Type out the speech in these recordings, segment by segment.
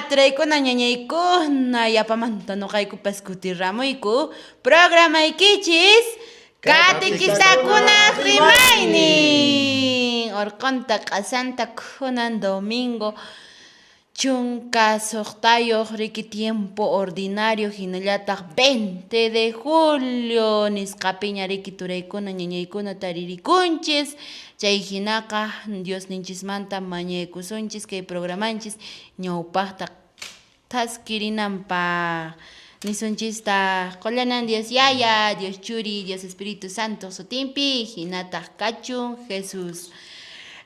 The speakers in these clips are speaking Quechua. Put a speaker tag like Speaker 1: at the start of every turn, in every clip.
Speaker 1: Turaykuna ñañaykuna yapamanta noqaykupas kutiramuyku programaykichis Katequistakunaq rimaynin orqonta q'asanta kunan domingo 16 riki tiempo ordinario hinallataq 20 de julio nisqapiña riki turaykuna ñañaykuna taririkunchis chay hinaqa Diosninchismanta mañaykusunchis kay programanchis ñawpaqta thaskirinanpaq nisunchistaq qollanan Dios Yaya, Dios Churi, Dios Espíritu Santo sutinpi hinataq kachun Jesús.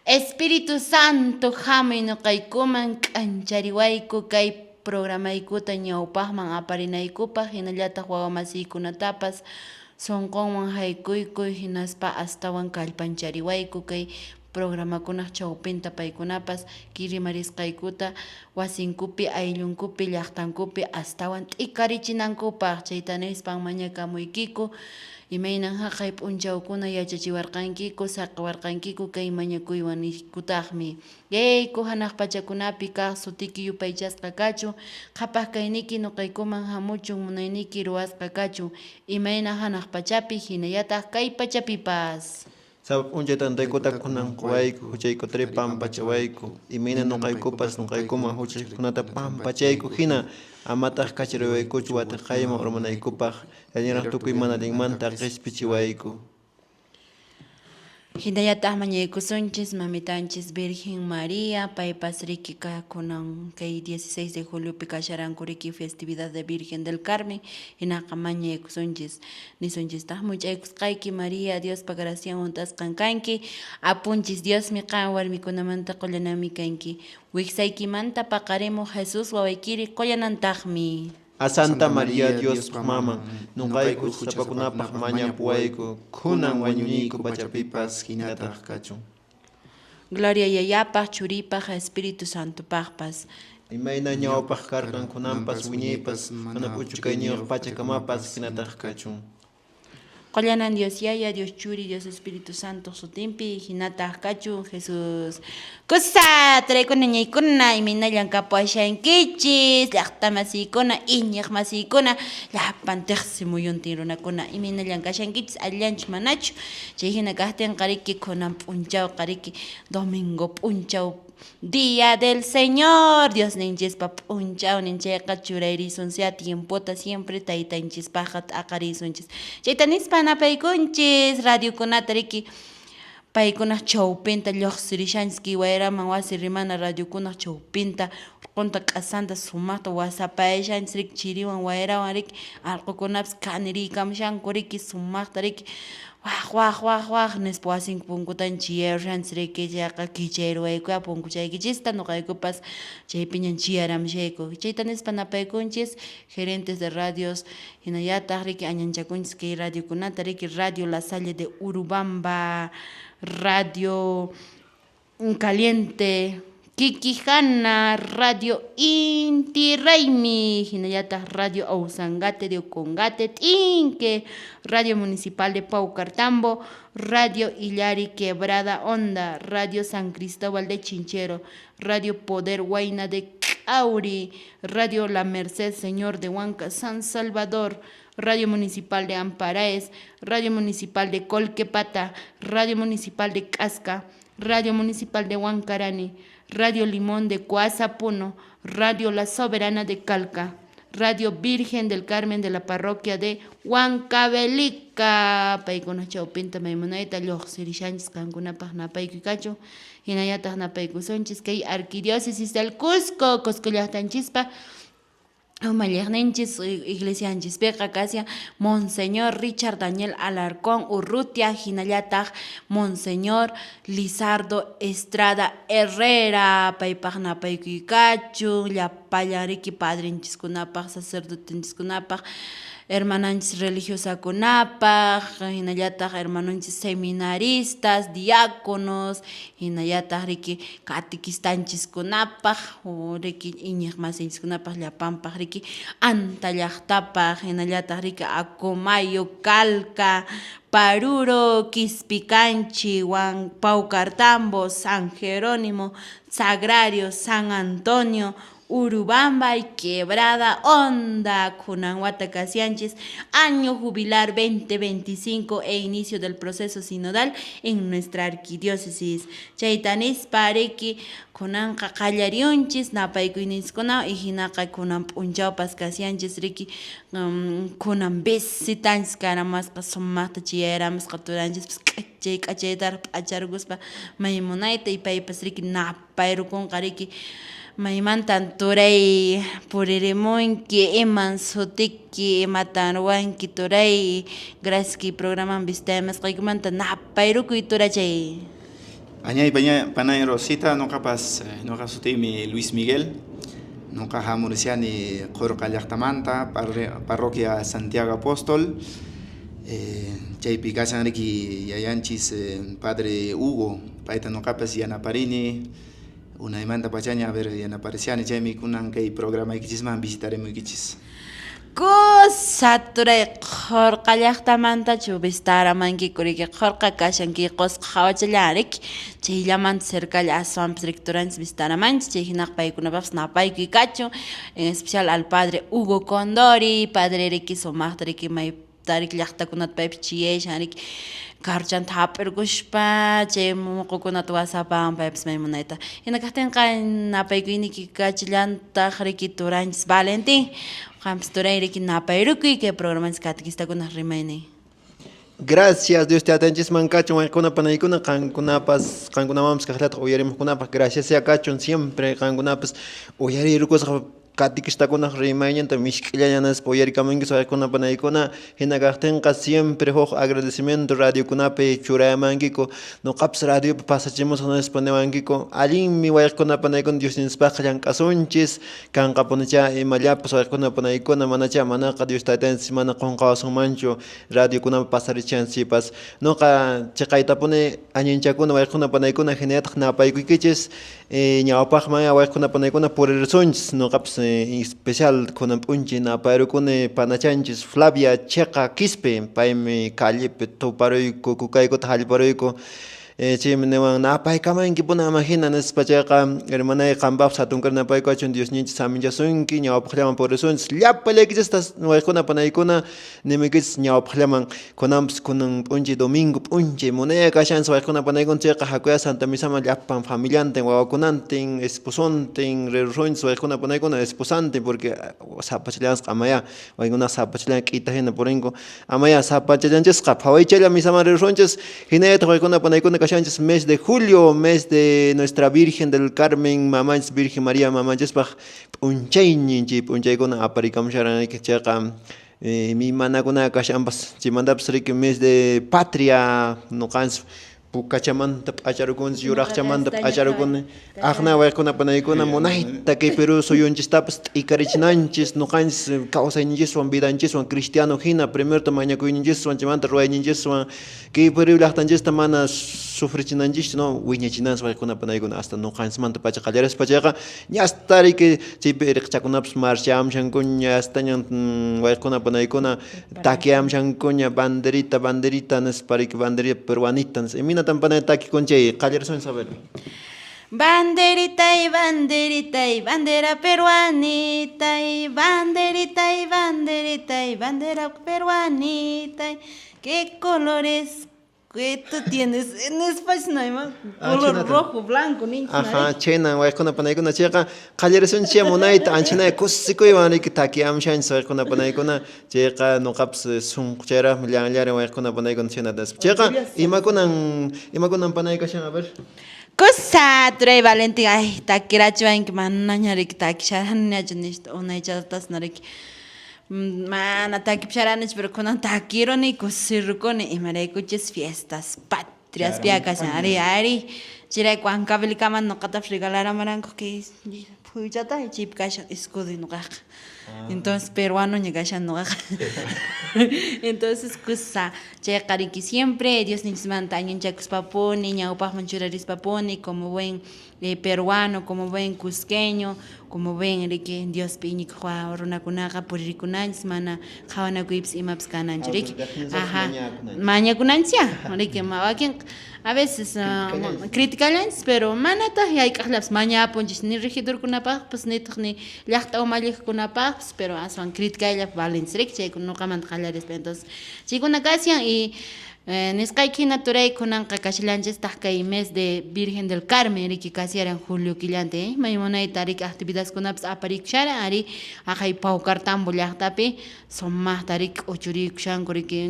Speaker 1: Espíritu Santo hamuy noqaykuman k'anchariwayku kay programaykuta ñawpaqman aparinaykupaq hinallataq wawamasiykunatapas sonqonman haykuykuy hinaspa astawan kallpanchariwayku kay programakunaq chawpinta paykunapas kirimarisqaykuta wasinkupi, ayllunkupi, llaqtankupi astawan t'ikarichinankupaq. Chayta nispan mañakamuykiku, imaynan haqay p'unchawkuna yachachiwarqankiku, saqewarqankiku kay mañakuywan niykutaqmi. Yayayku hanaq pachakunapi kaq sutiki yupaychasqa kachun, qhapaq kayniki noqaykuman hamuchun, munayniki ruwasqa kachun, imayna hanaq pachapi hinallataq kay pachapipas.
Speaker 2: Sapa p'unchay t'antaykuta kunan quwayku, huchaykutari pampachawayku, imayna nuqaykupas nuqaykuman huchallikuqkunata pampachayku hina, amataq kachariwaykuchu watiqayman urmanaykupaq, allinraq tukuy mana allinmanta qispichiwayku.
Speaker 1: Hinallataq mañaykusunchis mamitanchis Virgen María, paypas riki kunan kay 16 de juliopi kasharanku riki festividad de Virgen del Carmen, hinaqa mañaykusunchis. Nisunchistaq, Much'aykusqayki María, Diospa gracian hunt'asqan kanki, Apunchis Diosmi qan warmikunamanta qollananmi kanki. Wiksaykimanta paqarimuq Jesús wawaykiri qollanantaqmi.
Speaker 2: A Santa María Diospaq maman, noqayku huchasapakunapaq mañapuwayku, khunan wañuñiyku pachapipas hinataq kachun.
Speaker 1: Gloria Yayapaq, Churipaq, Espíritu Santopaqpas.
Speaker 2: Imayna ñawpaq karqan khunanpas wiñaypas mana p'uchukayniyuq pachakamapas hinataq kachun.
Speaker 1: Qollanan Dios Yaya, Dios Churi, Dios Espíritu Santo sutinpi hinataq kachun Jesús. Kusa turaykuna ñaykuna imaynallan kapuwashankichis llaqta masiykuna iñiq masiykuna llapan teqsi muyuntin runakuna imaynallan kashankichis allillanchu manachu chay hina kaqtinqa riki kunan p'unchawqa riki domingo p'unchaw Día del Señor, Diosninchispa p'unchawnin chayqa churayrisunsyá tiempota siempre taytanchispaqqa t'aqarisunchis. Chayta nispa napaykunchis radiokunata riki paykunaq chawpinta lloqsirishanchis kay wayraman wasi rimana radiokunaq chawpinta urqunta q'asanta sumaqta wasapayashanchis riki chiriwan wayrawan riki alqokunapas kaniriykamushanku riki sumaqta riki Waq, waq, waq, waq, nispa wasinku punkutan chiyarushanchis riki, chayqa kichayruwaykuya punkuchaykichista, noqaykupas chaypiñan chiyaramushayku. Chayta nispa napaykunchis gerentes de radios, hinallataq riki añanchakunchis kay radiokunata riki, Radio La Salle de Urubamba, Radio Caliente, Quiquijana, Radio Inti Raymi, hinallataq Radio Ausangate de Ocongate, T'inque, Radio Municipal de Paucartambo, Radio Illari Quebrada Honda, Radio San Cristóbal de Chinchero, Radio Poder Huayna de K'auri, Radio La Merced Señor de Huanca San Salvador, Radio Municipal de Amparaes, Radio Municipal de Colquepata, Radio Municipal de K'asca, Radio Municipal de Huancarani, Radio Limón de Coazapuno, Radio La Soberana de Calca, Radio Virgen del Carmen de la Parroquia de Huancavelica. Paykuna chawpinta maymunayta lluqsirishanchis qankunapaq napaykuy kachun, hinallataq napaykusunchis kay Arquidiócesis del Cusco, Cusco llaqtanchispa umalliqninchis iglesianchispiqa kashan Monseñor Richard Daniel Alarcón Urrutia hinallataq Monseñor Lizardo Estrada Herrera paypaq napaykuy kachun llapallan riki padrenchiskunapaq sacerdotenchiskunapaq hermananchis religiosakunapaq hinallataq hermanonchis seminaristas diáconos hinallataq riki catequistanchiskunapaq riki iñiqmasinchiskunapaq llapanpaq riki Anta llaqtapaq hinallataq riki Acomayo, Calca, Paruro, Quispicanchi, Paucartambo, San Jerónimo, Sagrario, San Antonio, Urubamba y Quebrada Honda. Kunan wata kashanchis año jubilar 2025 e inicio del proceso sinodal en nuestra arquidiócesis. Chayta nispa riki kunanqa qallariyunchis napaykuyninchiskuna y hinaqa kunan p'unchawpas kashanchis riki kunan visitanchis karamasqa sumaqta chiyayaramusqa turanchispis k'achay k'achaytaraq p'acharquspa may munayta y paypas riki napayrukunqa riki maymantan turay puririmunki iman sutiki imatan ruwanki turay gracias kay programan visitayamasqaykumanta napayrukuy turachay.
Speaker 3: Añay panay Rosita, noqapas noqa sutiymi Luis Miguel, noqa hamurishani Qurqa llaqtamanta, parroquia Santiago Apóstol, chaypi kashan riki yayanchis padre Hugo, payta noqapas yanaparini, unaymanta pachaña a ver yanaparishani, chaymi kunan kay programaykichisman visitarimuykichis.
Speaker 1: Kusa turay Qurqa llaqtamantachu visitaramankiku riki Qurqa kashan kay Qusqu hawachallan riki chayllamanta cercalla aswanpas riki turanchis visitaramanchis chay hinaqa paykunapaqpas napaykuy kachun en especial al padre Hugo Condori padre riki sumaqta riki may tarik llaqtakunata paypis chiyashan riki karuchanta hap'irquspa chay muqukunata wasapan paypis may munayta hina kaqtinqa napaykuyniyki kachillantaq riki turanchis Valentín qanpis turay riki napayrukuy kay programanchis catequistakunaq rimaynin.
Speaker 2: Gracias Dios tatanchisman kachun wayqikuna panaykuna qankunapas qankunawanpas kaqllataq uyarimuqkunapaq gracias sea kachun siempre qankunapas uyarirukusqa Catequistakunaq rimayninta misk'illaña nispa uyarikamunkichis wayqikuna panaykuna, hina kaqtinqa siempre huk agradecimiento radiokunapi churayamankiku, noqapas radiopi pasachimusaq nispa niwankiku, allinmi wayqikuna panaykuna Diosninchispaqqa llank'asunchis, kanqapunichá imallapas wayqikuna panaykuna, manachá manaqa Dios taytanchis mana qonqawasunmanchu radiokunapi pasarichisqanchikpas. Noqa chiqaytapuni allinchakuna wayqikuna panaykuna hinallataq napaykuykichis. Ñawpaqman wayqikuna panaykuna puririsunchis noqapas especial kunan p'unchay napayrukuni panachanchis Flavia Cheqa Quispe paymi callepi tuparuyku kukaykuta hallparuyku chaymi niwan napaykamankipuni ama hina nispa chayqa hermanay qampaqpas hatunkara napaykuwachun Diosninchis saminchasunki ñawpaqllaman purisunchis llapallaykichista wayqikuna panaykuna Nimuykichis ñawpaqllaman kunanpas kunan p'unchay domingo p'unchay munaya kashanchis wayqikuna panaykuna chayqa hakuya Santa Misaman llapan familiantin wawakunantin esposontin rirusunchis wayqikuna panaykuna esposantin porque sapachallansqa amayá waykunaqa sapachallan k'ita hina purinku amayá sapachallanchisqa phawaychalla misaman rirusunchis hinallataq wayqikuna panaykuna kashanchis mes de julio mes de nuestra Virgen del Carmen mamanchis Virgen María mamanchispaq p'unchaynin chay p'unchaykuna aparikamusharanayki chayqa Imaymanakuna kashanpas chaymantapas riki mes de patria noqanchis pukachamanta p'acharukunchis yuraqchamanta p'acharukuni aqna wayqikuna panaykuna munayta kay Perú suyunchistapas t'ikarichinanchis noqanchis kawsayninchiswan vidanchiswan cristiano hina primerota mañakuyninchiswan chaymanta ruwayninchiswan Kay Perú llaqtanchista mana sufrichinanchischu, no, wiñachinanchis wayqikuna panaykuna hasta noqanchismanta pacha qallarispa chayqa ñasta riki chaypi irqichakunapas marchamushankuña hasta ña wayqikuna panaykuna takiamushankuña banderita banderita nispa riki banderita peruanita nispa imaynatan panay takikun chay qallarisunchis a ver.
Speaker 1: Banderitay, banderitay, bandera peruanitay, banderitay, banderitay, bandera peruanitay. ¿Qué colores que tú tienes en español ima?
Speaker 2: Ah,
Speaker 1: Color
Speaker 2: chhaynata.
Speaker 1: rojo, blanco, ninchis
Speaker 2: Ajá,
Speaker 1: riki.
Speaker 2: chhaynan wayqikuna panaykuna chayqa qallarisunchis munayta anchanaya kusikuywan riki takiamushanchis wayqikuna panaykuna chayqa noqapas sunquchayraqmi llanllarin wayqikuna panaykuna chhaynata nispa. Chayqa imakunan imakunan panay kashan a ver.
Speaker 1: Kusa turay Valentín, ay takirachiwanki manaña riki takisharaniñachu nishpa unaychatasna riki. Mana takipusharanichu, pero kunan takiruni kusirukuni imaraykuchis fiestas patrias pia kashan ari ari chayrayku Huancavelicaman noqatapas regalaramaranku kay phuychata chaypi kashan escudo noqaqa entonces peruanoña kashan noqaqa entonces kusa chayqa riki siempre Diosninchismanta añanchakuspapuni ñawpaqman churarispapuni como buen peruano, como buen cusqueño, como buen riki Diospi iñikuq runakunaqa puririkunanchis mana qhawanakuypis imapas kananchu riki. Ajá. Mañakunanchis ya, riki wakin a veces Criticallanchis, pero manataq hayk'aqllapas mañapunchis ni regidorkunapaqpas nitaq ni llaqta umalliqkunapaqpas, pero aswan criticayllapaq valenchis riki chaykuna ñuqamanta qallarispa. Entonces chaykuna kashan y nisqayki hina turay kunanqa kashallanchistaq kay mes de Virgen del Carmen riki kasharan julio killanta, may munayta riki actividadkunapas aparikusharan ari haqay Paucartambo llaqtapi sumaqta riki k'uchurikushanku riki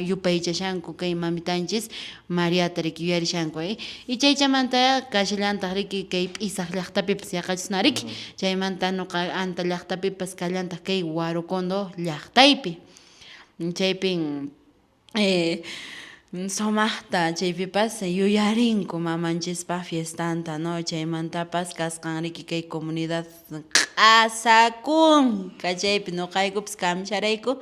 Speaker 1: yupaychashanku kay mamitanchis Mariata riki yuyarishanku y chaychamanta kashallantaq riki kay P'isaq llaqtapipas yaqachusna riki chaymanta nuqa Anta llaqtapipas kallantaq kay Huarocondo llaqtaypi chaypin sumaqta chaypipas yuyarinku mamanchispa fiestanta no chaymantapas kasqan riki kay comunidad q'asakunka chaypi nuqaykupas kamcharayku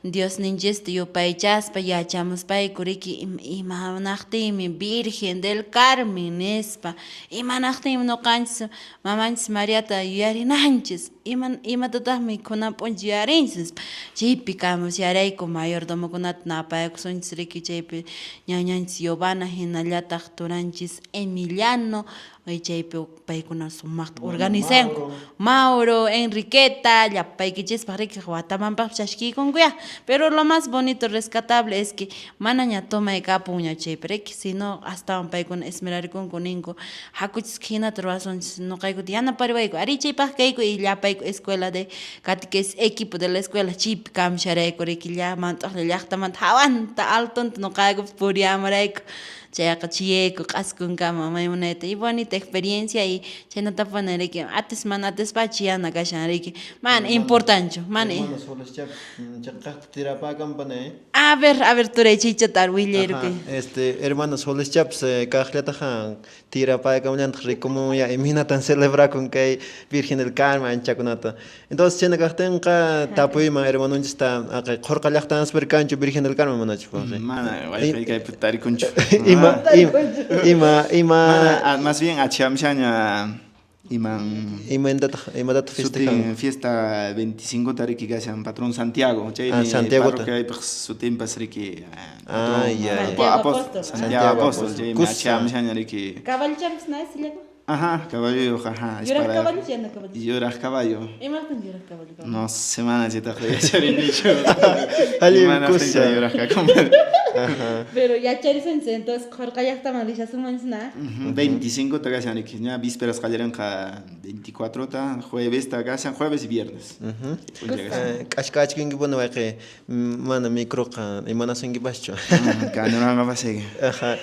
Speaker 1: Diosninchista yupaychaspa yachamuspayku riki imanaqtinmi Virgen del Carmen nispa imanaqtinmi nuqanchis mamanchis Mariata yuyarinanchis imatataqmi kunan p'unchay yuyarinchis nispa chaypi kamusharayku mayordomokunata napaykusunchis riki chaypi ñañanchis Giovanna hinallataq turanchis Emiliano chaypi paykuna sumaqta organizanku Mauro, Enriqueta llapaykichispaq riki watamanpaqpas chaskiykunkuya pero lo más bonito rescatable es que manaña tomay kapunña chaypi riki sino astawan paykuna esmerarikunku ninku hakuchis hinata ruwasunchis nuqaykuta yanapariwayku ari chaypaq kayku y llapayku escuela de catequesis equipo de la escuela chaypi kamsharayku riki mant'uqlla llaqtamanta hawanta altonta nuqaykupas puriamurayku chayqa chiyayku q'askunkama may munayta y bonita experiencia y chhaynatapuni riki atis mana atispa chiyana kashan riki mana importanchu mana a ver a ver turay chaychata willayrukuy.
Speaker 2: Este hermano Solischapas kaqllataqa tirapaykamallantaq rikumunya imaynatan celebrakun kay Virgen del Carmen anchakunata. Entonces chayna kaqtinqa tapuyman hermanonchista aqay Qhurqa llaqtanspi kanchu Virgen del Carmen manachu?
Speaker 3: Mana wayqey kaypi tarikunchu.
Speaker 2: Ima ima ima
Speaker 3: Mana, más bien achhamshaña iman
Speaker 2: imayntataq imatataq festejan?
Speaker 3: Sutin fiesta 25 ta riki kashan patrón Santiago, chaymi
Speaker 2: Ah, Santiagota.
Speaker 3: parroquiaypaq sutinpas riki
Speaker 2: Ah,
Speaker 3: patrón
Speaker 2: ya, ya.
Speaker 1: Santiago
Speaker 3: apóstol,
Speaker 1: Apóstol.
Speaker 3: Santiago Apóstol, chaymi
Speaker 2: Kusa.
Speaker 3: achhamshaña riki.
Speaker 1: Caballochapas na sillako.
Speaker 3: Ajá, caballo, ajá, es
Speaker 1: Yuraq
Speaker 3: para
Speaker 1: caballo yana caballo.
Speaker 3: Yuraq caballo.
Speaker 1: Imapin yuraq caballo?
Speaker 3: No semana chaytaqa yacharinichu.
Speaker 2: Allin
Speaker 3: Imanaqtin
Speaker 2: kusa.
Speaker 3: chay yuraq kakunman.
Speaker 1: Pero yacharisunchis entonces Qhurqa llaqtaman rishasunmanchis na.
Speaker 3: 25 ta kashan riki, ña vísperas qallarinqa 24 ta, jueves ta kashan, jueves y viernes. P'unchay kashan.
Speaker 2: K'ashkachkinkipuni wayqey, mana microqa imanasunkipaschu.
Speaker 3: Kanuranqapas chayqa.
Speaker 2: Ajá.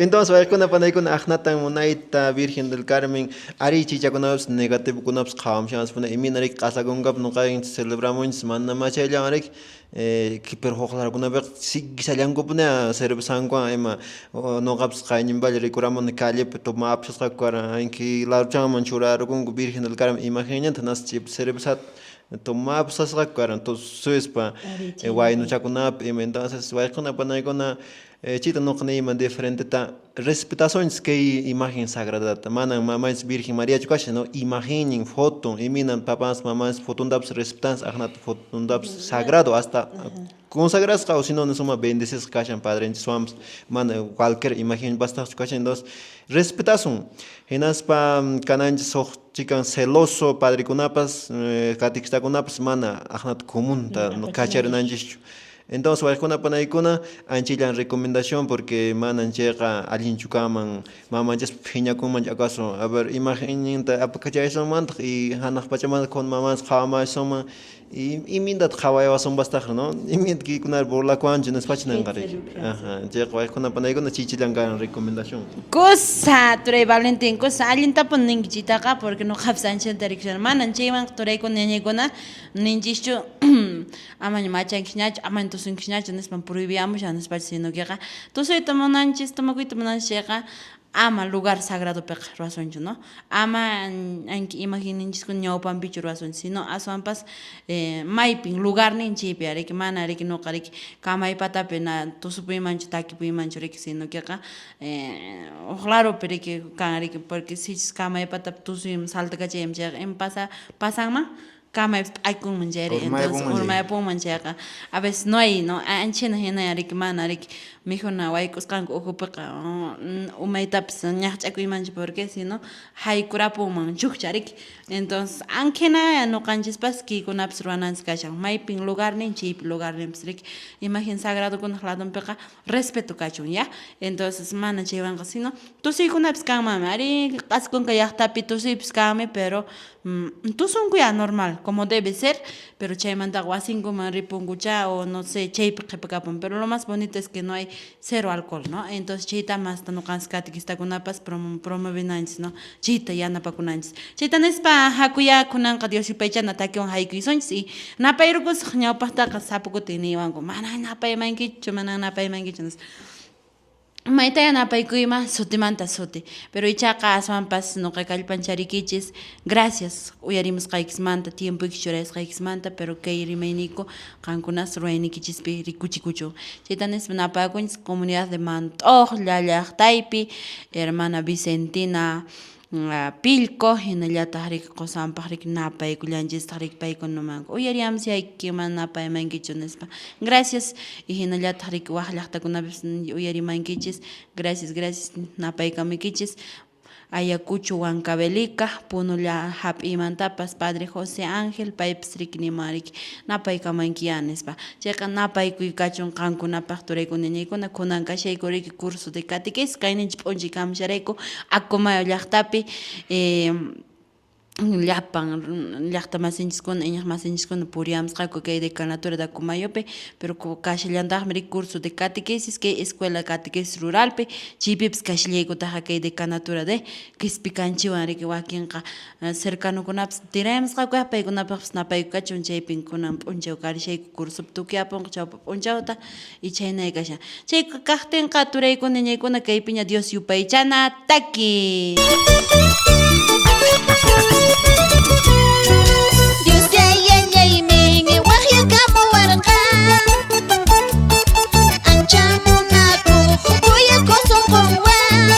Speaker 2: Entonces wayqikuna panaykuna aqnatan munayta Virgen del Carmen ari chichakunapas negativokunapas qhawamushanspuni imayna riki q'asakunkapas nuqanchis celebramunchis mana machayllawan riki pero huk larukunapiqa siguishallankupuni cervezankuwan ima nuqapas qayñinpalla rikuramuni callepi tomapusqaku karan anki laruchanman churarukunku Virgen del Carmen imagenñanta hinaspa chaypi cervezata tomapusqaku karan tususpa waynuchakunapi ima entonces wayqikuna panaykuna chayta nuqa niyman diferenteta respetasunchis kay imagen sagradata manan mamanchis Virgen Mariachu kashan no imagennin foton imaynan papanchis mamanchis fotontapas respetanchis aqnata fotontapas sagrado hasta consagrasqa o si no suma bendecisqa kashan padrenchiswanpas mana cualquier imagenpastaqchu kashan entonces respetasun hinaspa kananchis huk chikan celoso padrekunapas catequistakunapas mana aqnata comunta kacharinanchischu. Entonces wayqikuna panaykuna anchillan recomendación porque manan chayqa allinchu kanman mamanchispa phiñakunmanchu acaso a ver imagenninta apakachaysunmantaq y hanaq pachamanta kun mamanchis qhawamasunman y imayntataq qhawayawasunpastaqri no imaynata kaykunari burlakuwanchik nispachu ninqa riki. Ajá, chayqa wayqikuna panaykuna chichillan karan recomendación.
Speaker 1: Kusa turay Valentín, kusa allintapuni ninki chaytaqa porque nuqapas anchanta rikushani manan chaywanqa turaykuna ñañaykuna ninchischu amaña machankisñachu amaña tusunkisñachu nispa prohibiamushan nispachu sino queqa tusuyta munanchis tomakuyta munanchis chayqa ama lugar sagradopiqa ruwasunchu no ama anki imagenninchiskuna ñawpanpichu ruwasunchis sino aswanpas maypin lugarnin chaypi riki mana riki nuqa riki kamay patapi na tusupuymanchu takipuymanchu riki sino queqa huk larupi riki kan riki porque sichus kamay patapi tusuyman saltakachayman chayqa ima pasa pasanman. Kamaypas p'akunman chayri, entonces urmayapunman chayqa a veces no hay, no? Anchina hina riki mana riki mikhuna wayk'usqanku ukhupiqa umaytapas ñaqch'akuymanchu porque sino haykurapunman chukcha riki. Entonces ankhina ñuqanchispas kaykunapas ruwananchis kashan maypin lugarnin chaypi lugarninpas riki. Imagen sagradokunaq ladonpiqa respeto kachun ya. Entonces mana chaywanqa sino tusuykunapis kanmanmi arí Q'askunka llaqtapi tusuypis kanmi pero tusunkuya normal como debe ser pero chaymantaqa wasinkuman ripunkuchá o no sé chaypi qhipakapun pero lo más bonito es que no hay cero alcohol no entonces chayta masta ñuqanchis catequistakunapas promovenanchis no chayta yanapakunanchis chayta nispa hakuyá kunanqa Dios yupaychana takiwan haykuysunchis y napayrukusaq ñawpaqtaqa sapa kutin niwanku manan napaymankichu manan napaymankichu nispa. Maytaya napaykuyman sutimanta suti, pero ichaqa aswanpas ñuqa kallpancharikichis gracias uyarimusqaykismanta tiempoyki churasqaykismanta pero kay rimayniyku qankunas ruwayniykichispi rikuchikuchun. Chayta nispa napakunchis comunidad de Mant'uqlla llaqtaypi hermana Vicentina Pillco hinallataq riki qusanpaq riki napaykullanchistaq riki paykunamanku uyariamsiayki mana napaymankichu nispa gracias y hinallataq riki wak llaqtakunapis uyarimankichis gracias gracias napaykamuykichisAyacucho Huancavelica Puno hap'iymantapas padre José Ángel paypas riki niman riki napaykamankiya nispa chayqa napaykuy kachun qankunapaq turaykuna ñañaykuna kunan kashayku riki curso de catequesis kayninchik p'unchay kamusharayku Acomayo llaqtapi llapan llaqta masinchiskuna iñiq masinchiskuna puriyamusqaku kay decanatura de Acomayopi pero kashallantaqmi riki curso de catequesis kay escuela catequesis ruralpi chaypipas kashallaykutaqa kay decanatura de Quispicanchiwan riki wakinqa cercanokunapas tirayamusqaku paykunapaqpas napayku kachun chaypin kunan p'unchaw karishayku cursopi tukuyapunqa chawpi p'unchawta y chhaynay kashan chay kaqtinqa turaykuna ñañaykuna kaypiña Dios yupaychana taki.
Speaker 4: Dios yayallaymin waqyakamuwarqa ancha munakuq khuyakuq sunqunwan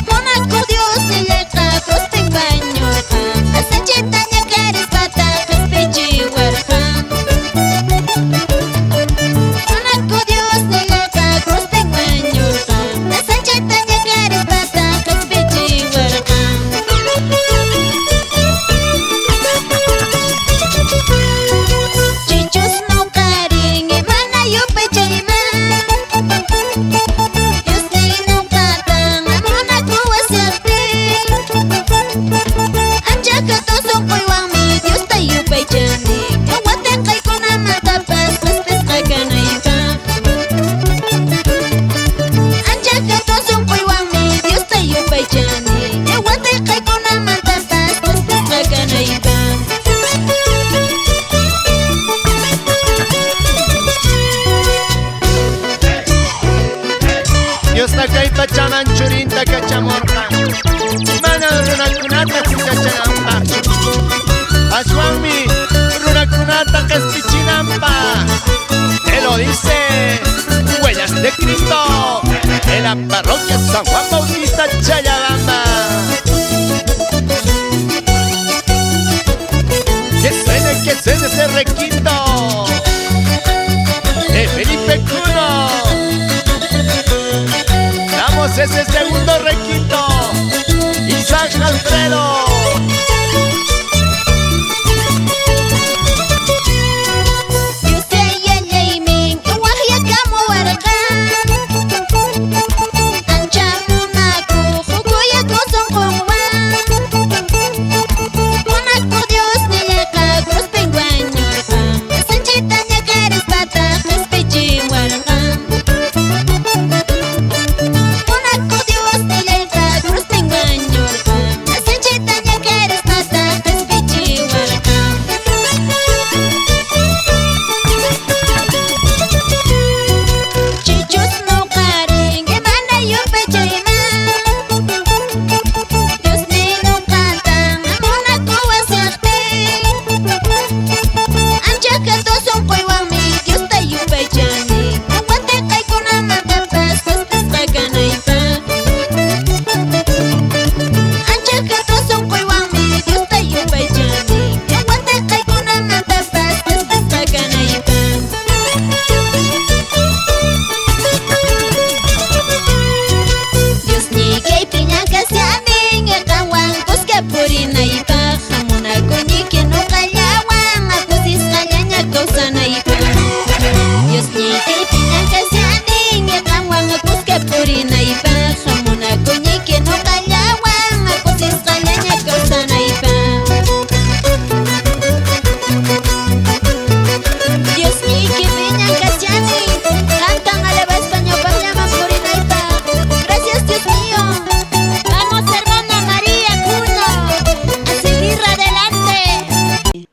Speaker 4: munakuq Dios yayayqa cruzpin wañurqa asanchita ñakarispataq qhispichiwarqa munakuq Dios yayayqa cruzpin wañurqa asanchita ñakarispataq qhispichiwarqa. Chichus noqarin mana yupaychayman Diosniy noqatan munakuwashaqtin ancha hatun sunquywanmi Diosta yupaychani watinqaykunamantapas qhispisqa kanaypaq ancha hatun sunquywanmi Diosta yupaychani watinqaykunamantapas qhispisqa kanaypaq.
Speaker 5: Diosta kay pachaman churinta kachamurqan manan runakunata huchachananpaqchu aswanmi runakunata qhispichinanpaq. Te lo dice Huellas de Cristo en la parroquia San Juan Bautista Challabamba. Que suene ese requinto de Felipe Cuno. Damos ese segundo requinto y San Alfredo.
Speaker 4: Dios yayallaymin waqyakamuwarqa ancha munakuq khuyakuq sunqunwan munakuq Dios niyayqa cruzpin wañurqa asanchita ñakarispataq qhispichiwarqa munakuq Dios niyayqa cruzpin wañurqa asanchita. purinaypaq Munakuyniyki nuqallawan kusisqallaña kawsanaypaq Diosniyki piñan kashani qanwan kuska purinaypaq Munakuyniyki nuqallawan kusisqallaña kawsanaypaq Diosniyki piñan kashani qantan alabaspa ñawpaqllaman purinaypaq Gracias Dios mío. Vamos hermana María Cuno a seguir adelante.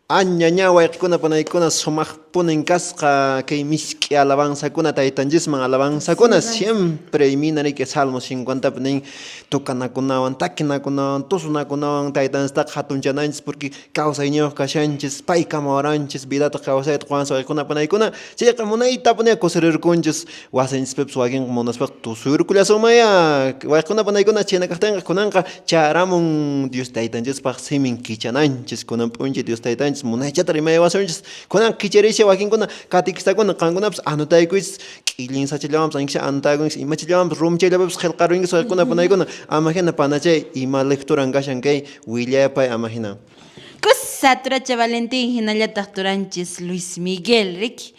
Speaker 2: Añaña wayqikuna panaykuna sumaqpunin kasqa kay misk'i alabanzakuna taytanchisman alabanzakuna siempre imina riki Salmo 50 nin tocanakunawan takinakunawan tusunakunawan taytanchistaqa hatunchananchis porque kawsayniyuq kashanchis pay kamawaranchis vidata kawsayta qowanchis wayqikuna panaykuna chayqa munaytapuni kusirirkunchis wasinchispipas wakinqa munaspaqa tusuyurkullasunmanya wayqikuna panaykuna chhayna kaqtinqa kunanqa charamun Dios taytanchispaq simin kichananchis kunan p'unchay Dios taytanchis munaychata rimayawasunchis kunan kicharisha wakinkuna katikistakuna qankunapas anotaykuychis k'illinsachallawanpas ankisha anotakunchis imachallawanpas rumchayllapipas qhelqarunchis wayqikuna panaykuna ama hina panachay ima lecturan kashan kay willayapay ama hina.
Speaker 1: Kusa turacha Valentín hinallataq turanchis Luis Miguel riki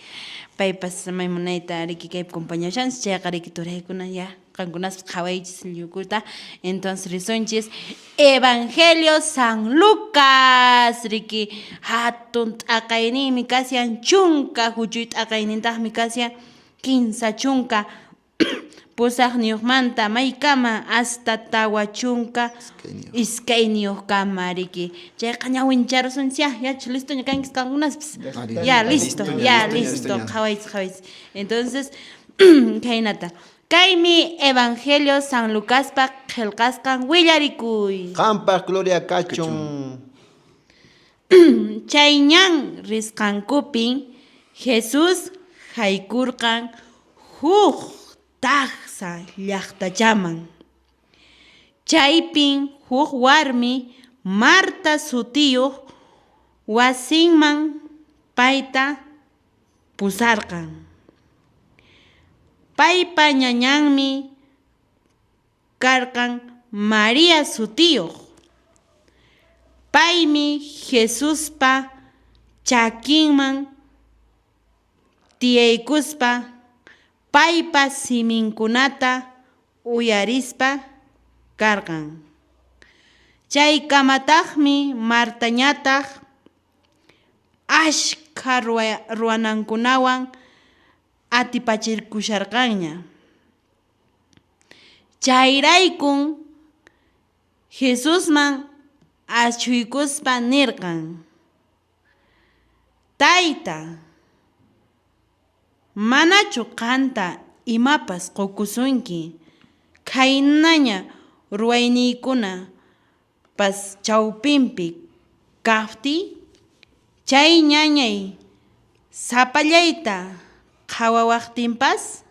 Speaker 1: paypas may munayta riki kaypi compañashanchis chayqa riki turaykuna ya qankunaspas qhawaychis llukuta entonces risunchis Evangelio San Lucas riki hatun t'aqayninmi kashan chunka huchuy t'aqaynintaqmi kashan 30 Pusaqniyuqmanta maykama hasta 42kama riki. Chayqa ñawincharusunchis ya, yachu listoña kankichis qankunaspas. Ya, listo, ya, listo. Qhawaychis, qhawaychis. Entonces, khaynata. Kaymi Evangelio San Lucaspa qhelqasqan willarikuy.
Speaker 2: Qampaq gloria kachun.
Speaker 1: Chay ñan risqankupin Jesús haykurqan huk taksa llaqtachaman. Chaypin huk warmi Marta sutiyuq wasinman payta pusarqan. Paypa ñañanmi karqan María sutiyuq. Paymi Jesuspa chakinman tiyaykuspa paypa siminkunata uyarispa karqan. Chaykamataqmi Martañataq askha ruwanankunawan atipachirkusharqanña. Chayraykun Jesusman achhuykuspa nirqan, Tayta, manachu qanta imapas qokusunki khaynaña ruwayniykuna pas chawpinpi kaqtiy? Chay ñañay sapallayta qhawawaqtinpas,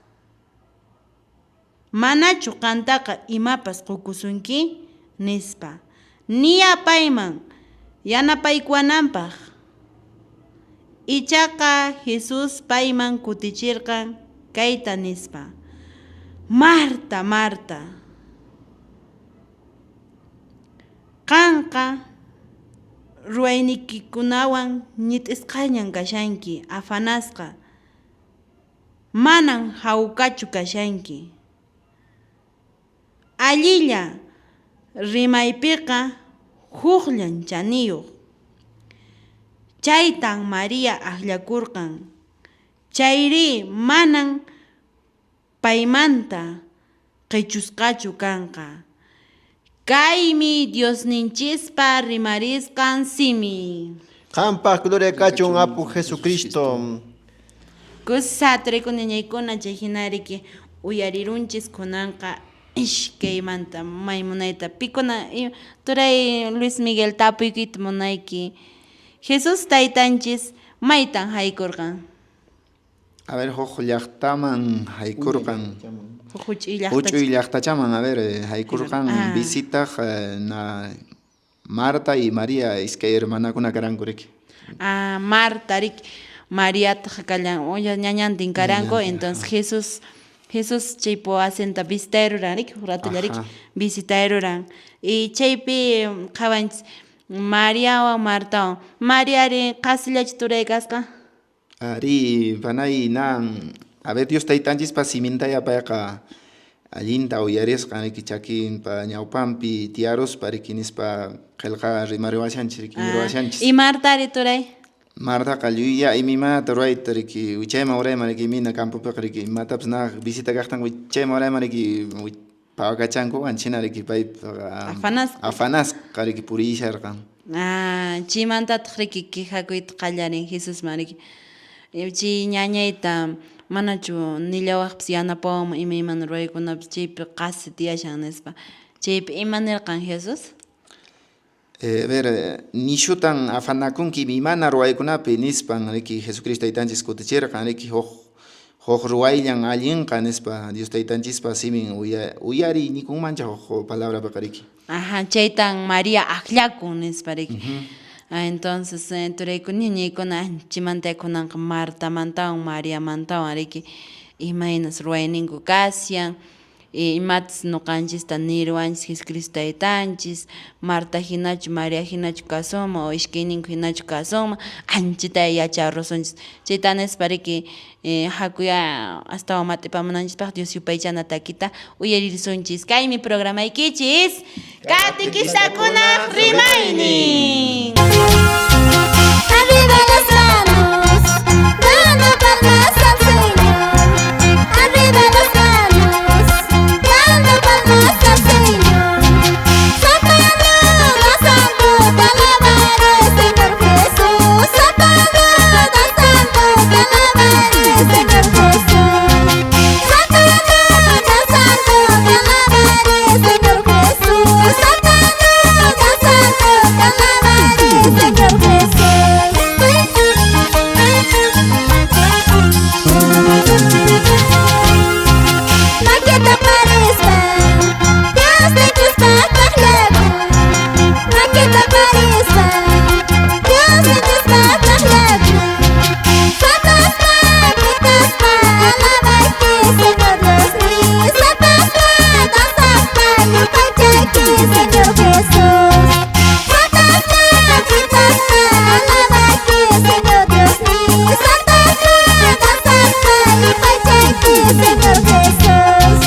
Speaker 1: manachu qantaqa imapas qokusunki? nispa. Niya payman yanapaykuwananpaq. Ichaqa Jesús payman kutichirqan kayta nispa, Marta, Marta, Qanqa ruwayniykikunawan ñit'isqañan kashanki, afanasqa, manan hawkachu kashanki. Allilla rimaypiqa hukllan chaniyuq. Chaytan María akllakurqan, chayrí manan paymanta qechusqachu kanqa. Kaymi Diosninchispa rimarisqan simi.
Speaker 2: Qampaq gloria kachun Apu Jesucristo.
Speaker 1: Kusa turikuna ñañaykuna chay hina riki uyarirunchis kunanqa ishkaymanta may munayta pikuna turay Luis Miguel tapuykuyta munayki Jesús taytanchis maytan haykurqan?
Speaker 3: A ver, huk llaqtaman haykurqan.
Speaker 1: Huk huch'uy llaqtachaman.
Speaker 3: Huch'uy llaqtachaman, a ver, haykurqan visitaq na Marta y María iskay hermanakuna karanku riki.
Speaker 1: Ah, Marta riki, Mariataq kallan, ñañantin karanku, entonces Jesús Jesús chaypi wasinta visitayruran riki, huk ratolla riki, visitayruran. Y chaypi qhawanchis. Mariawan Martawan. Mariari qasillachu turay kasqa?
Speaker 3: Arí, panay, nan, a ver, Dios taytanchispa simintaya payqa allinta uyarisqan, riki, chakinpa ñawpanpi tiyaruspa, riki, nispa qillqa rimariwashanchis, riki, niriwashanchis.
Speaker 1: Y Martari turay?
Speaker 3: Martaqa lluyya imaymanata ruwayta, riki, wichayman urayman, riki, imayna campopiqa, riki, imatapas naq visita kaqtan wichayman urayman, riki, pawakachankuwan chhina, riki, paypaqa
Speaker 1: Afanasqa.
Speaker 3: afanasqa, riki, puriysharqan.
Speaker 1: Ah, chaymantataq riki quejakuyta qallarin Jesusman riki. Chay ñañayta manachu nillawaqpas yanapawanman imaymana ruwaykunapas chaypi qasi tiyashan nispa. Chaypi ima nirqan Jesús?
Speaker 3: A ver, nishutan afanakunki imaymana ruwaykunapi nispan riki Jesucristo taytanchis kutichirqan riki huk huk ruwayllan allinqa nispa Dios taytanchispa simin uyariy nikunmancha huk palabrapiqa riki.
Speaker 1: Ajá, chaytan María akllakun nispa riki. Entonces, turaykuna ñañaykuna anchimanta kunanqa Martamantawan Mariamantawan riki imaynas ruwayninku kashan. Imatas noqanchista niruwanchis Jesucristo taytanchis, Marta hinachu María hinachu kasunman o iskayninku hinachu kasunman, anchata yacharusunchis. Chayta nispa riki hakuyá astawan mat'ipamunanchispaq Dios yupaychana takita uyaririsunchis. Kaymi programaykichis Catequistakunaq rimaynin.
Speaker 4: Arriba las manos, dando palmas al Señor. Arriba las manos, dando palmas al Señor. Saltando, danzando, te alabaré, Señor Jesús. Saltando, danzando, te alabaré, Señor Jesús. Saltando, danzando, te alabaré, Señor Jesús. Saltando, danzando, te alabaré, Señor Jesús. Maqueta parispa, Dios te gusta taqllaku. Maqueta parispa, Dios te gusta taqllaku. Saltaspa, gritaspa, alabayki, Señor Dios mío. Saltaspa, danzaspa, yupaychayki, Señor Jesús. Saltaspa, gritaspa, alabayki, Señor Dios mío. Saltaspa, danzaspa, yupaychayki, Señor Jesús.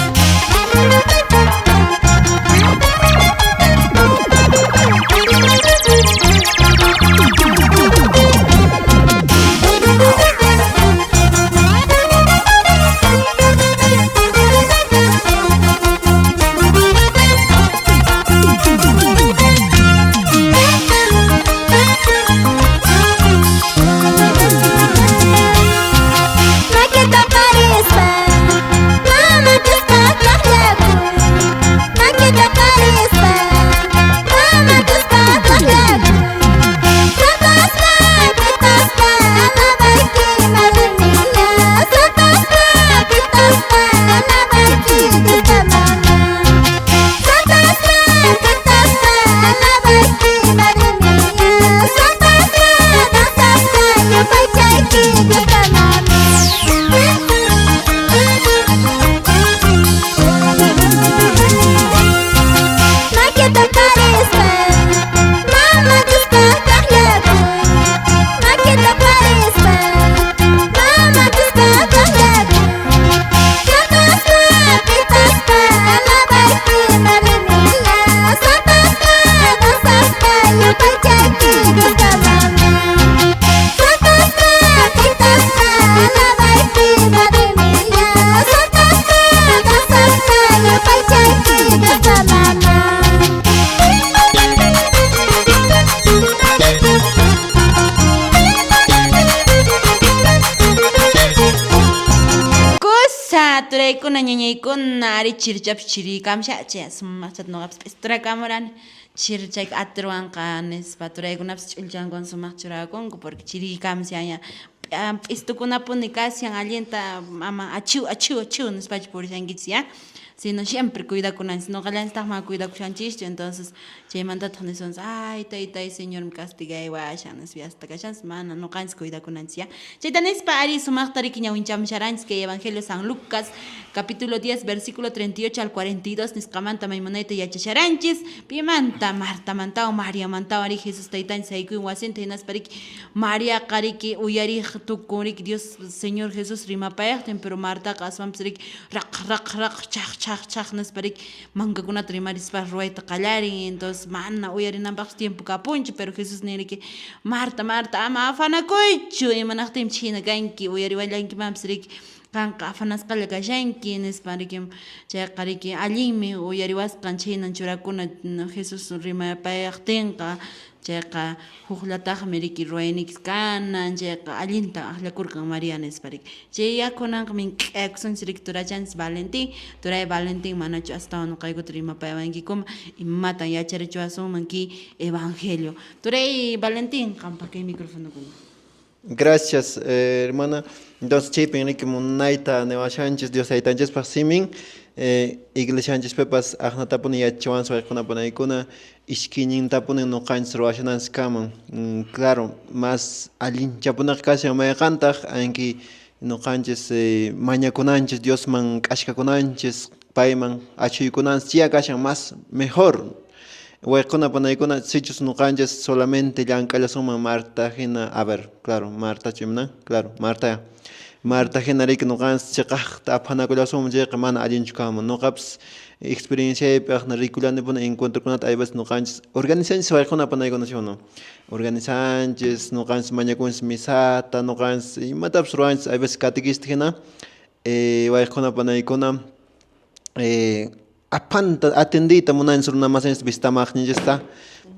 Speaker 4: Maqueta parispa, mama Diospa taqllaku. Maqueta parispa, mama Diospa taqllaku. Saltaspa, gritaspa, alabayki, madre mía. Saltaspa, gritaspa, alabayki, Diosta mama. Saltaspa, gritaspa, alabayki, madre mía. Saltaspa, danzaspa, yupaychayki, Diosta mama. Maqueta parispa, mama Diospa taqllaku. Maqueta parispa, mama Diospa taqllaku. Saltaspa, gritaspa, alabayki, madre mía. Saltaspa, danzaspa, yupaychayki, Diosta mama. Saltaspa, gritaspa, alabayki, madre mía. Saltaspa, danzaspa, yupaychayki, Diosta mama.
Speaker 1: Kusa turaykuna ñañaykuna ari chirichapas chiriykamshachi sumaqchata noqapas p'isturakamurani chirichayka atirwanqa nispa turaykunapas ch'ullchankuwan sumaq churakunku porque chiriykamshaña p'istukunapuni kashan allinta ama achiw achiw achiw nispachu purishankichis ya. Sino siempre cuidakunanchis, noqallanchistaq mana cuidakushanchischu, entonces chaymantataq nisunchis, ay taytay señormi castigaywashan nispa yasta kashanchis, mana noqanchis cuidakunanchis ya. Chayta nispa ari sumaqta riki ñawinchamusharanchis kay Evangelio San Lucas capítulo 10 versículo 38 al 42 nisqamanta maymunayta yachasharanchis, pimanta Martamantawan Mariamantawan riki Jesús taytanchis haykuyn wasinta hinaspa riki Mariaqa riki uyariq tukun riki Dios Señor Jesús rimapayaqtin, pero Martaqa aswanpas riki raq raq raq chaq chaq chaq nispa riki mankakunata rimarispa ruwayta qallarin, entonces mana uyarinanpaqpas tiempo kapunchu, pero Jesús nin riki Marta Marta ama afanakuychu, imanaqtinmi chhina kanki, uyariwallankimanpas riki qanqa afanasqalla kashanki nispa riki, chayqa riki allinmi uyariwasqan chhaynan churakuna Jesús rimapayaqtinqa, chayqa hukllataqmi riki ruwaynikis kanan, chayqa allintan akllakurqan María nispa riki. Chay yakunanqa mink'akusunchis riki turachanchis Valentín, turay Valentín manachu astawan noqaykuta rimapayawankikuma, imatan yacharichiwasunman kay evangelio. Turay Valentín, qanpaq kay microfonokuna.
Speaker 2: Gracias, hermana. Entonces, chaypin riki munayta niwashanchis Dios Taytanchispaq simin, iglesianchispipas aqnatapuni yachachiwanchis wayqikuna panaykuna, iskayñintapuni noqanchis ruwashananchis kaman. Claro, más allinchapunaqa kashan mayqantaq anki noqanchis mañakunanchis Diosman k'ashkakunanchis, payman achhuykunanchis, chaya kashan más mejor. Wayqikuna panaykuna, sichus noqanchis solamente llank'allasunman Marta hina, a ver, claro, Martachu imna? Claro, Marta. Marta hina riki noqanchis cheqaqta aphanakullasunman chayqa mana allinchu kanman. Noqapas experienciaypi aqna rikullanipuni encuentrokunata hay veces noqanchis organizanchis wayqikuna panaykuna, ¿sí o no? Organizanchis, noqanchis mañakunchis misata, noqanchis imatapas ruwanchis hay veces catequista hina, wayqikuna panaykuna, aphanta atendiyta munanchis runa masinchis visitamaqninchista,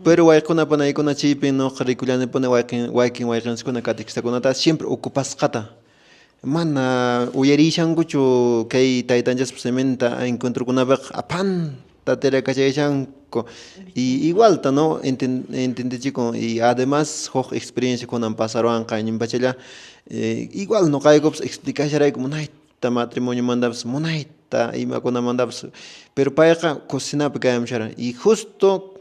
Speaker 2: pero wayqikuna panaykuna chaypi noqa rikullanipuni wakin wakin wayqinchiskuna catequistakunata siempre ocupasqata mana uyarishankuchu kay taytanchispa siminta encuentrokunapiqa aphanta tirakachayashanku y igualta no entendichikun y además huk experiencia kunan pasaruwanqa añunpachalla igual noqaykupas explicasharayku munayta matrimoniomantapas munayta imakunamantapas pero payqa cocinapi kayamusharan y justo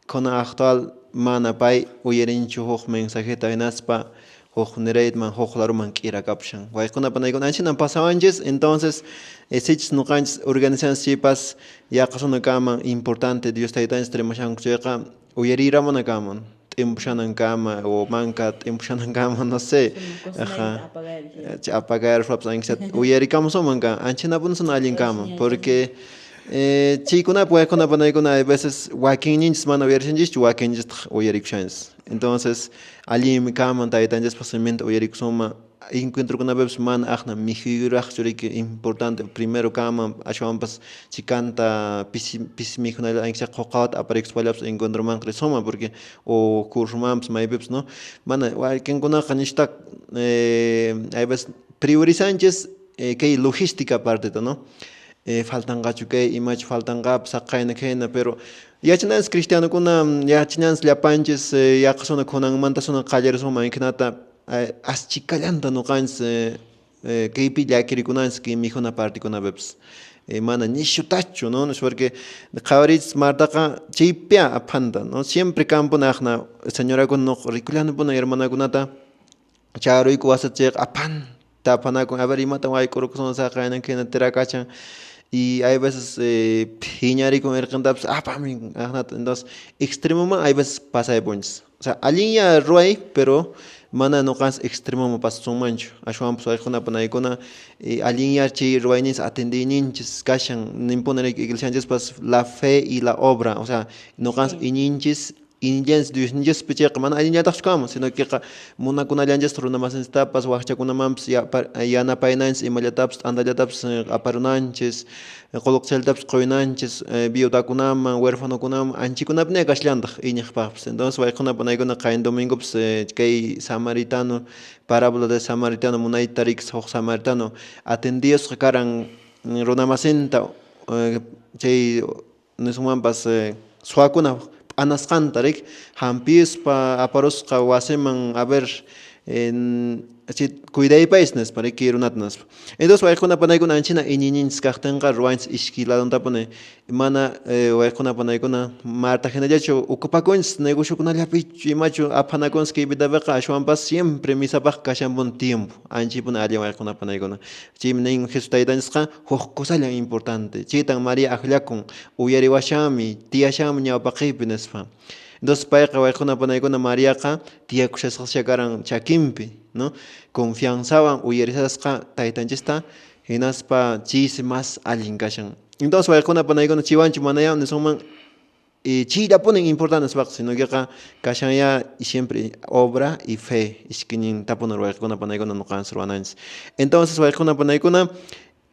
Speaker 2: kunan actual mana pay uyarinchu huk mensajeta hinaspa huk nirayman huk laruman k'irakapushan wayqikuna panaykuna anchatan pasawanchis entonces sichus noqanchis organizanchis chaypas yaqasuna kanman importante Dios taytanchis rimashanku chayqa uyariramuna kanman t'impushanan kama o manka t'impushanan kama no sé apagayaruspapas uyarikamusunman kan anchanapunisuna allin kanman porque chaykunapi wayqikuna panaykuna hay veces wakinninchis mana uyarishanchischu wakinninchistaq uyarikushanchis entonces allinmi kanman taytanchispa siminta uyarikusunman encuentrokunapipas mana aqna mikhuyraqchu riki importante primero kanman ashwanpas chikanta pisi pisi mikhunalla aunque sea quqawata aparikuspallapis encuentromanqa risunman porque o cursomanpas maypipas no mana wakinkunaqa nishta hay veces priorizanchis kay logística parteta no faltanqachu kay imachu faltanqapas saqayna khayna pero yachananchis cristianokuna yachananchis llapanchis yaqasuna kunanmantasuna qallarisunman hinata aschikallanta noqanchis kaypi llakirikunanchis kay mikhuna partikunapipas mana nishutachu no porque qhawariychis Martaqa chaypiya aphanta no siempre kanpuni aqna señorakuna noqa rikullanipuni hermanakunata charuyku wasita chayqa aphanta aphanakun a ver imatan wayk'urukusun saqaynan khayna tirakachan y hay veces phiñarikun irqintapas apamin aqnata entonces extremoman hay veces pasaypunchis o sea allinya ruway pero mana noqanchis extremoman pasasunmanchu ashwanpas wayqikuna panaykuna allinyachiy ruwayninchis atendiyninchis kashan ninpuni riki iglesianchispas la fe y la obra o sea noqanchis iñinchis iñillanchis Diosninchispi chayqa mana allinllataqchu kanman sino queqa munakunallanchista runa masinchistapas wakchakunamanpas yanapaynanchis imallatapis t'antallatapis aparunanchis qullqichallatapis quynanchis viudakunaman huerfanokunaman anchikunapiña kashallantaq iñiqpaqpis entonces wayqikuna panaykuna qayna domingopis kay samaritano parábola de samaritano munayta rikis huk samaritano atendiyusqa karan runa masinta chay nisunmanpas suwakuna p'anasqanta riki hampispa aparusqa wasiman a ver. Chay cuidaypaysi nispa riki runata nispa. Entonces wayquna panaykuna anchina iñiyninchis kaqtinqa ruwanchis iskay ladontapuni mana wayquna panaykuna Marta hinallachu ocupakunchis negociokunallapichu imachu aphanakunchis kay vidapiqa ashwanpas siempre misapaq kashanpuni tiempo anchaypuni allin wayquna panaykuna. Chaymi nin Jesús taytanchisqa huk cosallan importante chaytan María akllakun uyariwashanmi tiyashanmi ñawpaqeypi nispa. Entonces payqa wayquna panaykuna Mariaqa tiyakushasqascha karan chakinpi, no? Confianzawan uyarishasqa taytanchista hinaspa chaysi más allin kashan. Entonces wayquna panaykuna chaywanchu manayá nisunman chayllapunin importante nispaqa, sino queqa kashanyá siempre obra y fe iskaynin tapuna wayquna panaykuna ñuqanchis ruwananchis. Entonces wayquna panaykuna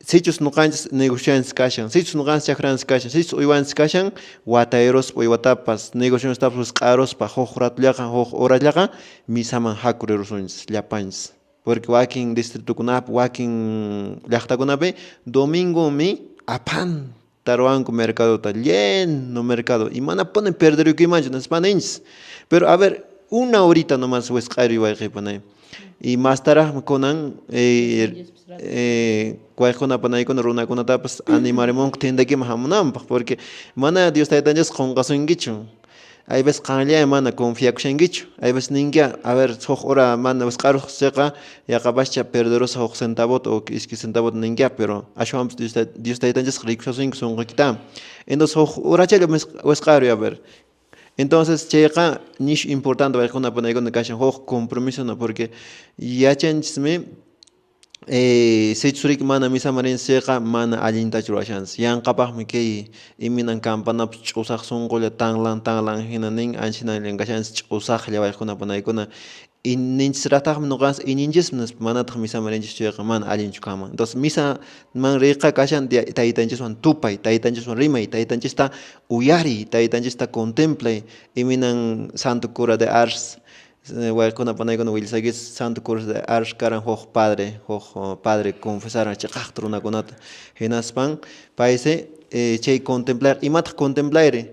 Speaker 2: Sichus noqanchis negocianchis kashan, sichus noqanchis chakranchis kashan, sichus uywanchis kashan, watayruspa uywatapas, negocionchistapas wisq'aruspa huk ratollaqa, huk horallaqa misaman haku rirusunchis llapanchis. Porque wakin distritokunapi, wakin llaqtakunapi domingomi aphanta ruwanku mercadota, lleno mercado, y manapuni perderuykimanchu nispa ninchis. Pero a ver, una horita nomás wisq'aruy wayqeypanay. Y mastaraqmi kunan wayquna panaykuna runakunatapas animarimunku tiendakiman hamunanpaq porque mana Dios taytanchisqa qunqasunkichu. Hay veces qanllaña mana confiakushankichu. Hay veces ninki, a ver, huk hora mana wisq'aruq chayqa yaqapascha perderusaq huk centavota o iskay centavota ninki, pero ashwanpas Dios taytanchisqa rikushasunki sunquykita. Entonces huk horachalla wisq'aruy a ver. Entonces chayqa nishu importante waykuna panaykuna kashan huk compromiso no porque yachanchismi sichus riki mana misaman rinchis chayqa mana allintachu ruwashanchis yanqapaqmi kay imaynan campanapas ch'usaq sunqulla tanlan tanlan hina nin ancha hinallan kashanchis ch'usaqlla waykuna panaykuna ninchisrataqmi ñuqanchis iñinchismi nispa manataq misaman rinchischu chayqa mana allinchu kanman. Entonces misaman riyqa kashan taytanchiswan tupay, taytanchiswan rimay, taytanchista uyariy, taytanchista contemplay, imaynan Santo Cura de Ars wayquna panaykuna willasaykichis Santo Cura de Ars karan huk padre, huk padre confesaran cheqaqta runakunata hinaspan paysi chay contemplar, imataq contemplayri?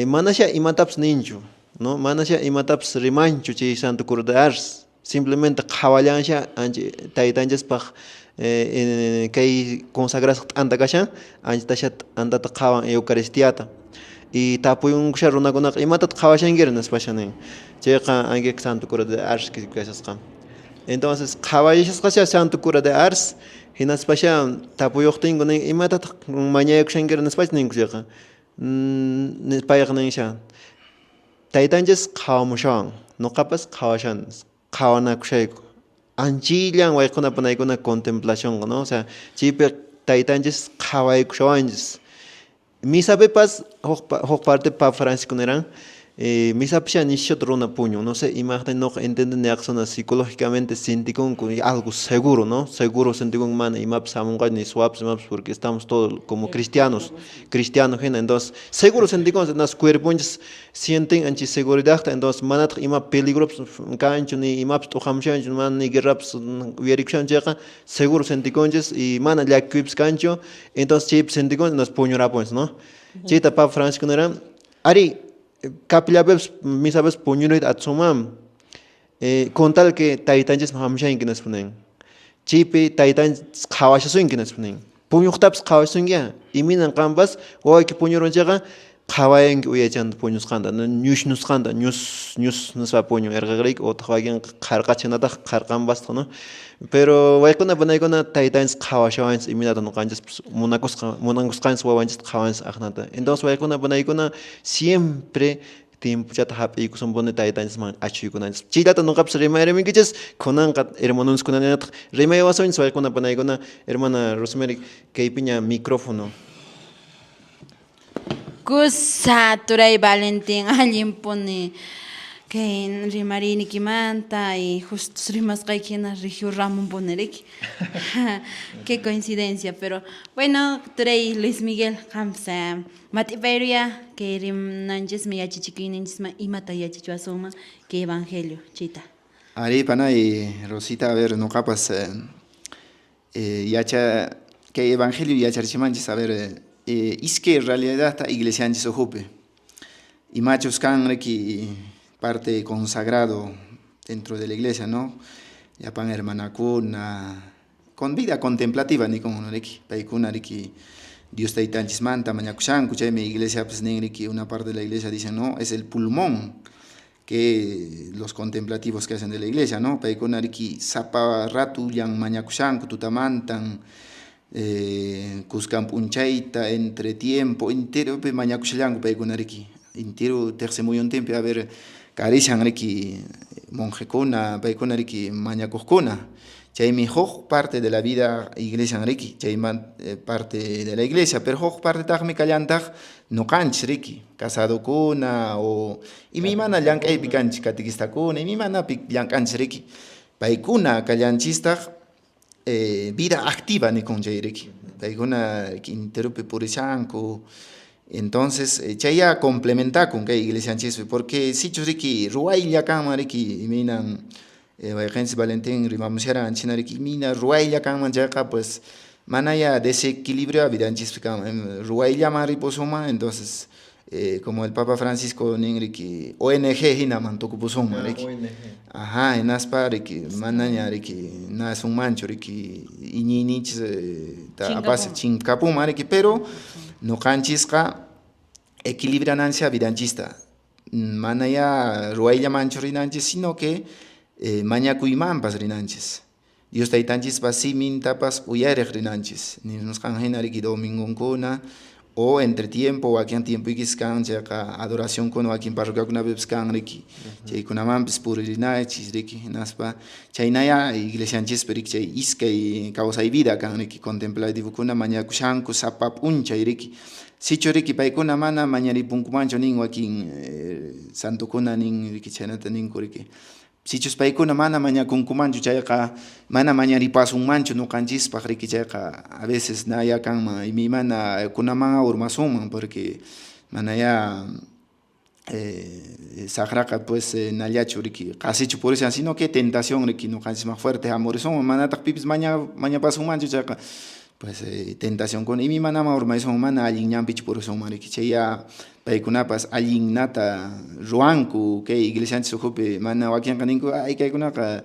Speaker 2: Manasha imatapas ninchu, no? Manasha imatapas rimanchu chay Santo Cura de Ars, simplemente qhawallansha ancha taytanchispaq kay consagrasqa t'anta kashan, anchatasha t'antata qhawan Eucaristiata. Y tapuyunkusha runakunaqa imatataq qhawashankiri nispasha nin. Chayqa anchayqa Santo Cura de Ars kashasqa. Entonces qhawashasqasha Santo Cura de Ars hinaspasha tapuyuqtinku nin imatataq mañayakushankiri nispacha ninku chayqa. Payqa ninsha taytanchis qhawamushawan noqapas qhawashan qhawanakushayku anchillan wayquna panaykuna contemplacionqa no o sea chaypi taytanchis qhawaykushawanchis misapipas huk parte Papa Francisco niran misapisha nishuta runa puñun no sé imaqtin noqa entendini yaqasuna psicológicamente sintikunku algo seguro no seguro sintikunku mana imapas hamunqachu ni suwapas imapas porque estamos todos como cristianos cristiano hina entonces seguro sintikunchis entonces cuerponchis sienten ancha seguridadta entonces manataq ima peligropas kanchu ni imapas t'uqamushanchu mana ni guerrapas uyarikushanchu chayqa seguro sintikunchis y mana llakikuypas kanchu entonces chaypi sintikunchis entonces puñurapunchis no chayta Papa Francisco niran ari capillapipas misapipas puñuruyta atisunmanmi con tal que taytanchisman hamushanki nispa nin chaypi taytanchis qhawashasunki nispa nin puñuqtapas qhawashasunki imaynan qanpas wawayki puñurun chayqa qhawayanki uyachanta puñusqanta ñushñusqanta ñus ñus nispa puñun irqiqriki utaq wakinqa qharqachinataq qharqanpastaj no pero waykuna panaykuna taytanchis qhawashawanchis imaynata ñuqanchispas munakusqa munakusqanchis wawanchista qhawanchis aqnata entonces waykuna panaykuna siempre tiempochata hap'iykusunpuni taytanchisman achhuykunanchis chayllata ñuqapas rimayrimunkichis kunanqa hermanonchiskunañataq rimaywasunchis waykuna panaykuna hermana Rosemary kaypiña micrófono.
Speaker 1: Kusa turay Valentín allinpuni kay rimariynikimanta y justos rimasqayki hina Rigio Ramonpuni riki. Qué coincidencia, pero bueno, turay Luis Miguel qampas mat'ipayruya kay rimananchisman yachachikuyninchisman imata yachachiwasunman kay evangelio chayta.
Speaker 3: Arí, panay Rosita, a ver, noqapas yacha kay evangelio yacharichimanchis, a ver, iskay realidadta iglesianchis ukhupi. Imachus kan riki parte consagrado. dentro de la iglesia, no? Llapan hermanakuna con vida contemplativa nikun riki, paykuna riki Dios taytanchismanta mañakushanku, chaymi iglesiapas nin riki, una parte de la iglesia dicen, no, es el pulmón que los contemplativos que hacen de la iglesia, no? Paykuna riki sapa ratullan mañakushanku tutamantan, kuskan p'unchayta, entre tiempo, enteropi mañakushallanku paykuna riki, entero tiqsimuyuntinpi a ver karishan riki monjekuna, paykuna riki mañakuqkuna, chaymi huk parte de la vida iglesian riki, chayman parte de la iglesia, pero huk partetaqmi kallantaq nuqanchis riki, casadokuna o imaymana llank'aypi kanchis catequistakuna, imaymanapi llank'anchis riki, paykuna kallanchistaq vida activa nikun chay riki, paykuna enteropi purishanku, entonces chayya complementakun kay iglesianchispi, porque sichus riki ruwaylla kanman riki imaynan wayqenchis Valentín rimamusharan chhina riki imayna ruwaylla kanman chayqa pues manaya desequilibrio vidanchispi kanman, ruwayllaman ripusunman, entonces como el Papa Francisco nin riki ONG hinaman tukupusunman riki, ajá, hinaspa riki manaña riki nasunmanchu riki iñiyninchis apas chinkapunman riki, pero nuqanchisqa equilibrananchis vidanchista, manaya ruwayllamanchu rinanchis, sino que mañakuymanpas rinanchis, Dios taytanchispas simintapas uyariq rinanchis, nisqan hina riki domingonkuna o entre tiempo wakin tiempoykis kan chayqa adoracionkuna wakin parroquiakunapipis kan riki, chaykunamanpis puririnachis riki, hinaspa chaynaya iglesianchispi riki chay iskay kawsay vida kan riki, contemplativokuna mañakushanku sapa p'unchay riki, sichu riki paykuna mana mañaripunkumanchu nin wakin santokuna nin riki chhaynata ninku riki, sichus paykuna mana mañakunkumanchu chayqa mana mañaripasunmanchu nuqanchispaq riki chayqa a veces naya kanman imaymana kunaman urmasunman, porque manaya saqraqa pues nallachu riki qasichu purishan, sino que tentación riki nuqanchisman fuerte hamurisunman, manataq pipis mañapasunmanchu chayqa pues tentacionkuna imaymanaman urmaysunman, mana allin ñanpichu purisunman riki, chayya paykunapas allinnata ruwanku kay iglesianchis ukhupi, mana wakinqa ninku ay kaykunaqa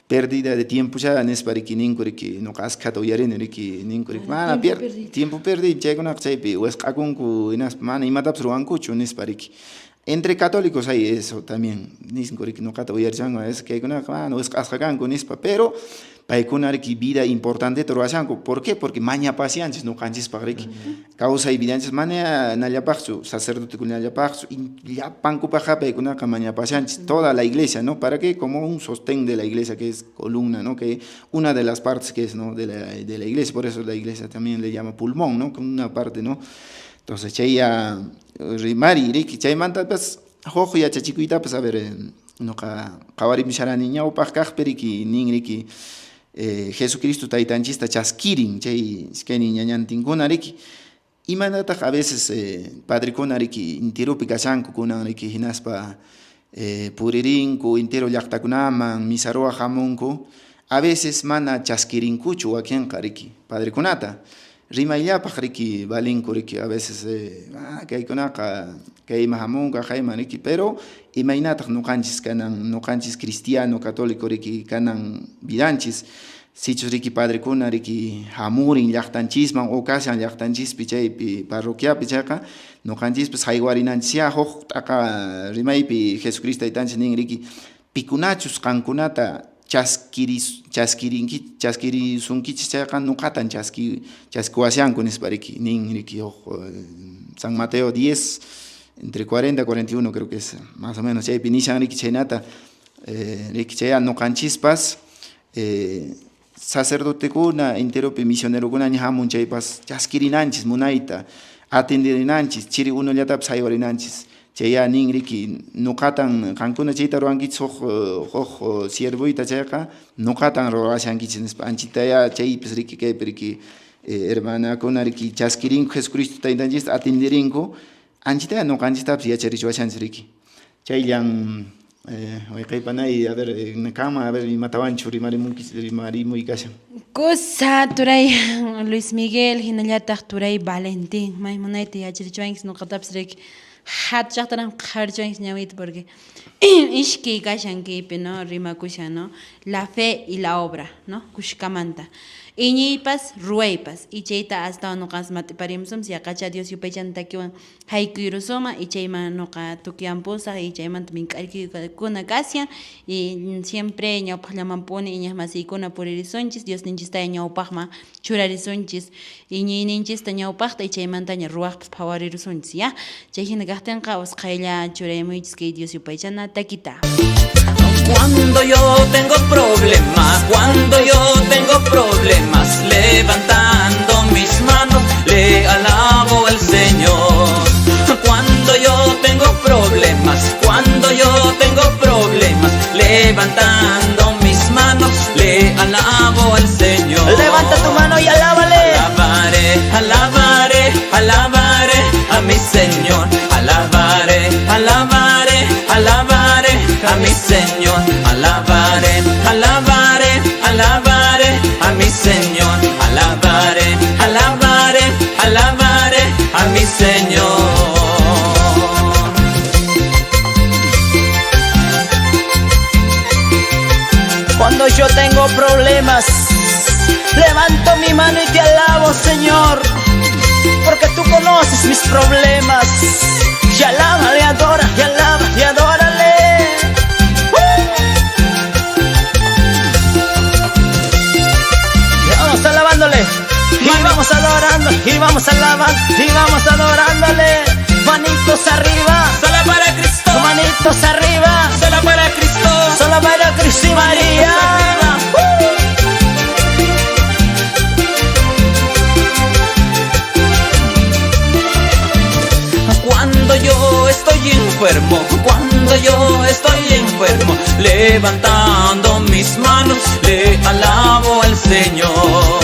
Speaker 3: pérdida de tiempo nispa riki ninku riki, nuqa askhata uyarini riki ninku riki, mana tiempo perdido chaykunaqa chaypi wisq'akunku hinaspa mana imatapas ruwankuchu nispa riki, entre católicos hay eso también, ninku riki nuqata uyarishanku es kaykunaqa mana wisq'asqa kanku nispa, pero paykuna riki vida importanteta ruwashanku, ¿por qué? Porque mañapasianchis nuqanchispaq riki, kawsay vidanchis mana nallapaqchu, sacerdotekunallapaqchu, llapankupaqqa paykunaqa mañapasianchis, toda la iglesia, ¿no? ¿Para qué? Como un sostén de la iglesia que es columna, ¿no? Que una de las partes que es, ¿no? De la iglesia, por eso la iglesia también le llama pulmón, ¿no? Como una parte, ¿no? Entonces chayya rimari riki, chaymantapas huk yachachikuytapas, a ver, nuqa qhawarimusharani ñawpaq kaqpi riki nin riki, Jesucristo taytanchista chaskirin chay iskaynin ñañantinkuna riki, imanataq a veces padrekuna riki intirupi kashanku kunan riki hinaspa puririnku intero llaqtakunaman misa ruwaq hamunku, a veces mana chaskirinkuchu wakinqa riki padrekunata, rimayllapaq riki valinku riki a veces kaykunaqa kayman hamunqa hayman riki, pero imaynataq nuqanchis kanan, nuqanchis cristiano católico riki kanan vidanchis, sichus riki padrekuna riki hamurin llaqtanchisman o kashan llaqtanchispi chaypi parroquiapi chayqa nuqanchispas haywarinanchisyá huk t'aqa rimaypi Jesucristo taytanchis nin riki pikunachus qankunata chaskirisunkichis chayqa nuqatan chaskiwashanku nispa riki nin riki huk San Mateo 10 entre 40 y 41 creo que es más o menos chaypi nishan riki chhaynata riki chaya nuqanchispas sacerdotekuna enteropi misionerokuna ña hamun chaypas chaskirinanchis munayta atendirinanchis chiri unullatapas haywarinanchis chaya nin riki nuqatan qankuna chayta ruwankichis huk siervoyta chayqa nuqatan ruwashankichis nispa anchitaya chaypis riki kaypi riki hermanakuna riki chaskirinku Jesucristo taytanchista atendirinku anchitaya nuqanchistapas yacharichiwashanchis riki chayllan wayqaypanay a ver kama a ver imatawanchu rimarimuy kashan.
Speaker 1: Kusa turay Luis Miguel hinallataq turay Valentín may munayta yacharichiwanchis nuqatapas riki. Hatuchaqtaraqmi qharichuwanchis ñawiyta porque ishkay kashan kaypi, no, rimakushan, no, la fe y la obra, no, kushkamanta. Iñiypas, ruwaypas. Y chayta astawan nuqanchis mat'iparimusunchis, yaqacha Dios yupaychana takiwan haykuyrusunman y chayman nuqa tukuyampusaq y chaymanta mink'arikuykuna kashan y siempre ñawpaqllamanpuni iñiqmasiykuna puririsunchis, Diosninchistaya ñawpaqman churarisunchis iñiyninchista ñawpaqta y chaymantaña ruwaqpas phawarirusunchis, ya. Chay hina kaqtinqa usqhaylla churaymuychis kay Dios yupaychana takita.
Speaker 6: Cuando yo tengo problemas, cuando yo tengo problemas, levantando mis manos, le alabo al Señor. Cuando yo tengo problemas, cuando yo tengo problemas, levantando mis manos, le alabo al Señor.
Speaker 7: Levanta tu mano y alábale.
Speaker 6: Alabaré, alabaré, alabaré a mi Señor. Alabaré, alabaré, alabaré a mi Señor. Alabaré, alabaré, alabaré a mi Señor. Alabaré, alabaré, alabaré a mi Señor.
Speaker 7: Cuando yo tengo problemas, levanto mi mano y te alabo, Señor, porque tú conoces mis problemas. Y alábale, adora, y alaba, y adórale. Y vamos alabándole, y vamos adorando, y vamos alabando, y vamos adorándole. Manitos arriba,
Speaker 6: Solo para Cristo,
Speaker 7: manitos arriba,
Speaker 6: solo para Cristo,
Speaker 7: solo para Cristo y María.
Speaker 6: Cuando yo estoy enfermo, cuando yo estoy enfermo, levantando mis manos, le alabo al Señor.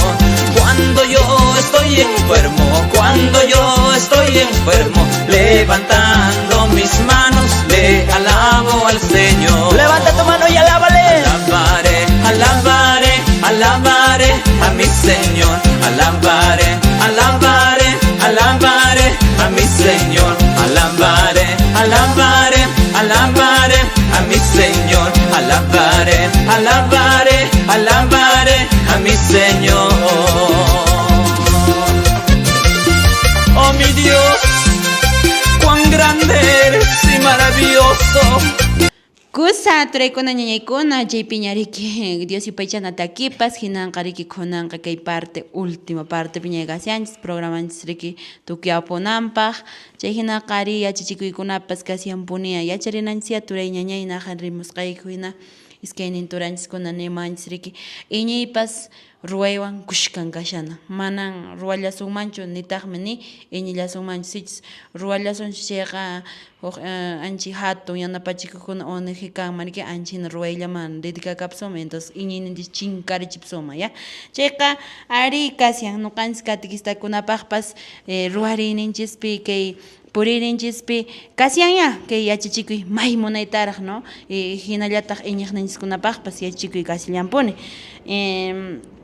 Speaker 6: Cuando yo estoy enfermo, cuando yo estoy enfermo, levantando mis manos, le alabo al Señor.
Speaker 7: Levanta tu mano y alábale.
Speaker 6: Alabaré, alabaré, alabaré a mi Señor. Alabaré, alabaré, alabaré a mi Señor. Alabaré, alabaré, alabaré a mi Señor. Alabaré, alabaré, alabaré a mi Señor. Oh mi Dios, cuán grande eres y maravilloso.
Speaker 1: Kusa turaykuna ñañaykuna chaypiña riki Dios yupaychana takipas hinanqa riki khunanqa kay parte última parte piña kashanchis programanchis riki tukyapunanpaq chay hinaqa ari yachachikuykunapas kashanpunia yacharinanchis turay ñañay naqa rimusqayku hina iskaynin turanchiskuna nimanchis riki iñiypas ruwaywan kushkan kashana manan ruwallasunmanchu nitaqmi ni iñillasunmanchu sichus ruwallasunchis chayqa huk ancha hatun yanapachikukuna ONG kanman riki ancha hina ruwayllaman dedicakapsunman entonces iñiyninchis chinkarichipsunman ya chayqa ari kashan ñuqanchis catequistakunapaqpas ruwariyninchispi kay puriyninchispi kashan kay yachachikuy may munaytaraq, no, hinallataq iñiqninchiskunapaqpas yachachikuy kashallanpuni.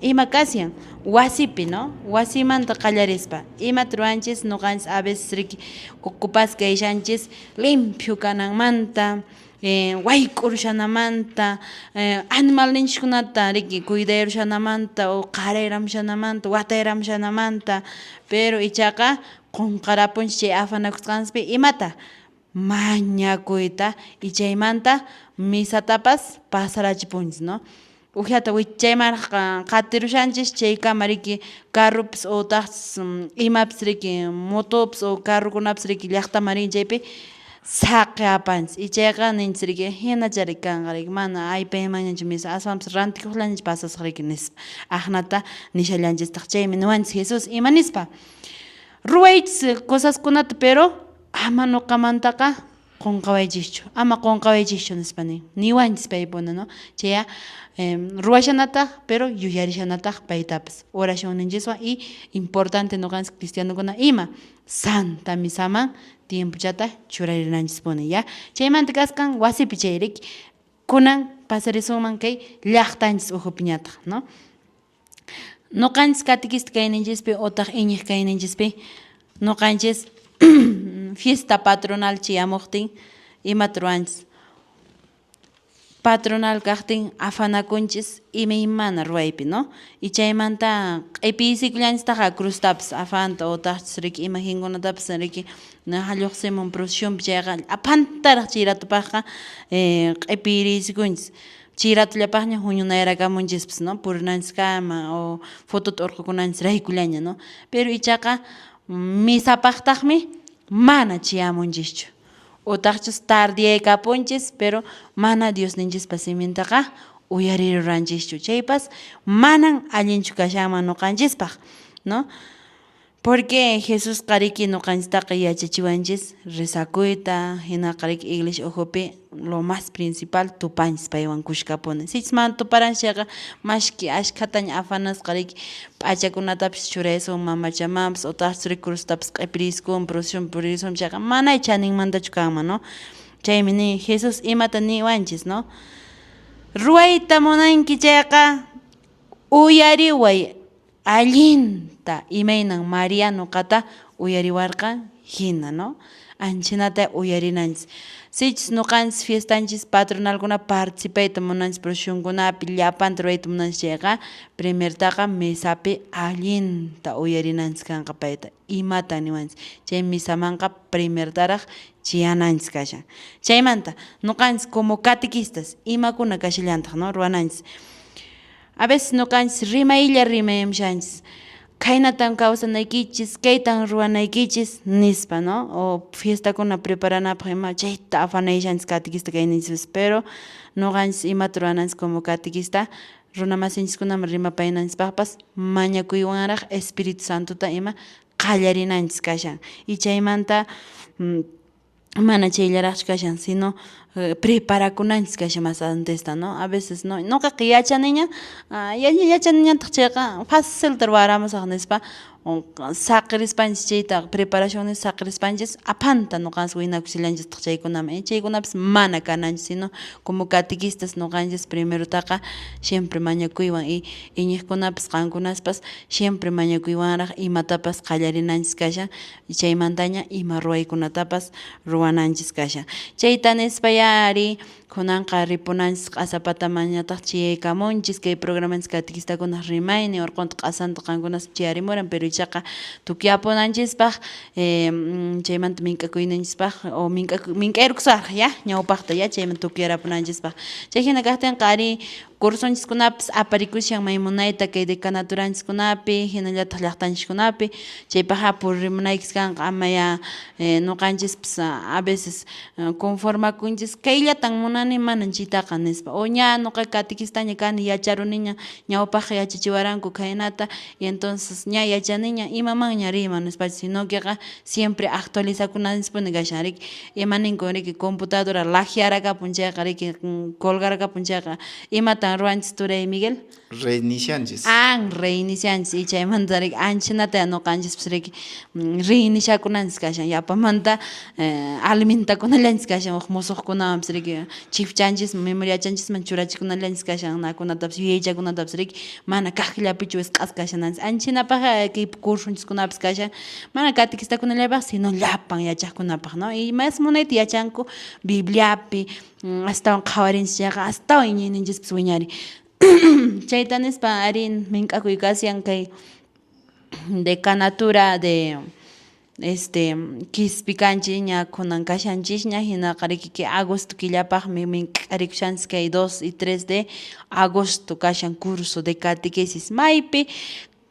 Speaker 1: Ima kashan wasipi, no, wasimanta qallarispa imata ruwanchis ñuqanchis a veces riki ocupasqa kashanchis limpio kananmanta, wayk'urushanamanta, animalninchiskunata riki cuidarushanamanta o qarayramushanamanta, watayramushanamanta, pero ichaqa qunqarapunchis chay afanakusqanchispi imata mañakuyta y chaymanta misatapas pasarachipunchis, no. Uqllata wichaymanraq qatirushanchis chaykama riki carropas utaqchis imapas riki motopas o carrokunapas riki llaqtaman rin chaypi saqi apanchis y chayqa ninchis riki hinachari kanqa riki mana aypaymanñachu misa aswanpas rantikuqllañach pasasaq riki nispa aqnata nishallanchistaq chaymi niwanchis Jesús ima nispa ruwaychis cosaskunata pero ama ñuqamantaqa qunqawaychischu ama qunqawaychischu nispa nin niwanchis paypuna, no, chaya ruwashanataq pero yuyarishanataq paytapas oracionninchiswan y importante ñuqanchis cristianokuna ima santa misaman tiempochata churarinanchispuni ya chaymanta kasqan wasipi chay riki kunan pasarisunman kay llaqtanchis ukhupiñataq, no. Ñuqanchis catequista kayninchispi utaq iñiq kayninchispi ñuqanchis fiesta patronal chayamuqtin imata ruwanchis? Patronal kaqtin afanakunchis imaymana ruwaypi, no? Y chaymanta q'ipiysikullanchistaqa cruztapas afanta utaqchus riki imagenkunatapas riki lluqsimun procesionpi chayqa apantaraq chay ratupaqqa q'ipiriysikunchis. Chay ratullapaqña huñunayarakamunchispas, no? Purinanchiskama o fotota urqukunanchisraykullaña, no? Pero ichaqa misapaqtaqmi mana chayamunchischu. Utaqchus tardiyaykapunchis, pero mana Diosninchispa simintaqa uyariruranchikchu. Chaypas manan allinchu kashanman noqanchispaq, no? Porque Jesusqa riki noqanchistaqa yachachiwanchis rezakuyta, hinaqa riki iglesia ukhupi lo más principal tupanchis paywan kushkapuni. Sichus mana tuparanchis chayqa mashki ashkhataña afanasqa riki p'achakunatapis churaysun mamachamanpas utaqchus riki cruztapas q'ipiriskun procesión puririsun chayqa manay chaninmantachu kanman, no? Chaymi ni Jesús imata niwanchis, no? Ruwayta munanki chayqa uyariway allinta imaynan María noqata uyariwarqan hina, no? Anchinata uyarinanchis. Sichus noqanchis fiestanchis patronalkuna participayta munanchis procesionkunapi llapanta ruwayta munanchis chayqa, primertaqa mesapi allinta uyarinanchis kanqa payta, imatan niwanchis. Chay misamanqa primertaraq chayananchis kashan. Chaymanta noqanchis como catequistas imakuna kashallantaq, no, ruwananchis. A veces noqanchis rimaylla rimayamshanchis, khaynatan kawsanaykichis, kaytan ruwanaykichis nispa, no? O fiestakuna preparanapaq ima chayta afanayashanchis catequista kayninchis, pero noqanchis imata ruwananchis como catequista runamasinchiskunaman rimapayananchispaqpas mañakuywanraq Espíritu Santota ima qallarinanchis kashan. Y chaymanta mana chayllaraqchu kashan, sino preparakunanchis kashan más antesta, no? A veces, no, noqaqa yachaniña, yachaniñataq chayqa facilta ruwaramusaq nispa saqirispanchis chayta preparación nispa saqirispanchis aphanta noqanchis winakushallanchistaq chaykunaman, chaykunapis mana kananchis, sino como catequistas noqanchis primerotaqa siempre mañakuywan y iñiqkunapas qankunaspas siempre mañakuywanraq imatapas qallarinanchis kashan. Chaymantaña ima ruwaykunatapas ruwananchis kashan. Chayta nispayá ari kunanqa ripunanchis q'asapatamañataq chiyaykamunchis kay programanchis catequistakunaq rimaynin orqonta q'asanta qankunas chiyarimuran pero ichaqa tukyapunanchispaq chaymanta mink'akuyninchispaq o mink'ayrukusaqraq ya ñawpaqta ya chayman tukyarapunanchispaq. Chay hina kaqtinqa ari Cursonchiskunapis aparikushan may munayta kay decanaturanchiskunapi hinallataq llaqtanchiskunapi, chaypaqqa puririmunaykis kanqa amaya noqanchispas a veces conformakunchis kayllatan munani manan chaytaqa nispa o ña noqa catequistaña kani yacharuniña ñawpaqqa yachachiwaranku khaynata y entonces ña yachaniña imamanña riyman nispachis sino queqa siempre actualizakunanchispuni kashan riki Ima ninkun riki computadora lajearakapun chayqa riki colgarakapun chayqa imatan ruwanchis turay Miguel?
Speaker 3: Reinicianchis.
Speaker 1: An reinicianchis y chaymanta riki anchinata noqanchispas riki reiniciakunanchis kashan yapamanta alimentakunallanchis kashan huk musuqkunawanpas riki chifchanchisman memoriachanchisman churachikunallanchis kashan nakunatapas yuyaychakunatapas riki mana kaqllapichu wisq'asqa kashananchis anchinapaq kay cursonchiskunapas kashan Mana catequistakunallapaq, sino llapan yachaqkunapaq, no? Y más munayta yachanku Bibliapi, astawan qhawarinchis chayqa astawan iñiyninchispas wiñarin. Chayta nispa ari mink'akuy kashan kay decanatura de este Quispicanchi ña kunan kashanchisña hinaqa riki kay agosto killapaqmi mink'arikushanchis kay 2 y 3 de agosto kashan curso de catequesis maypi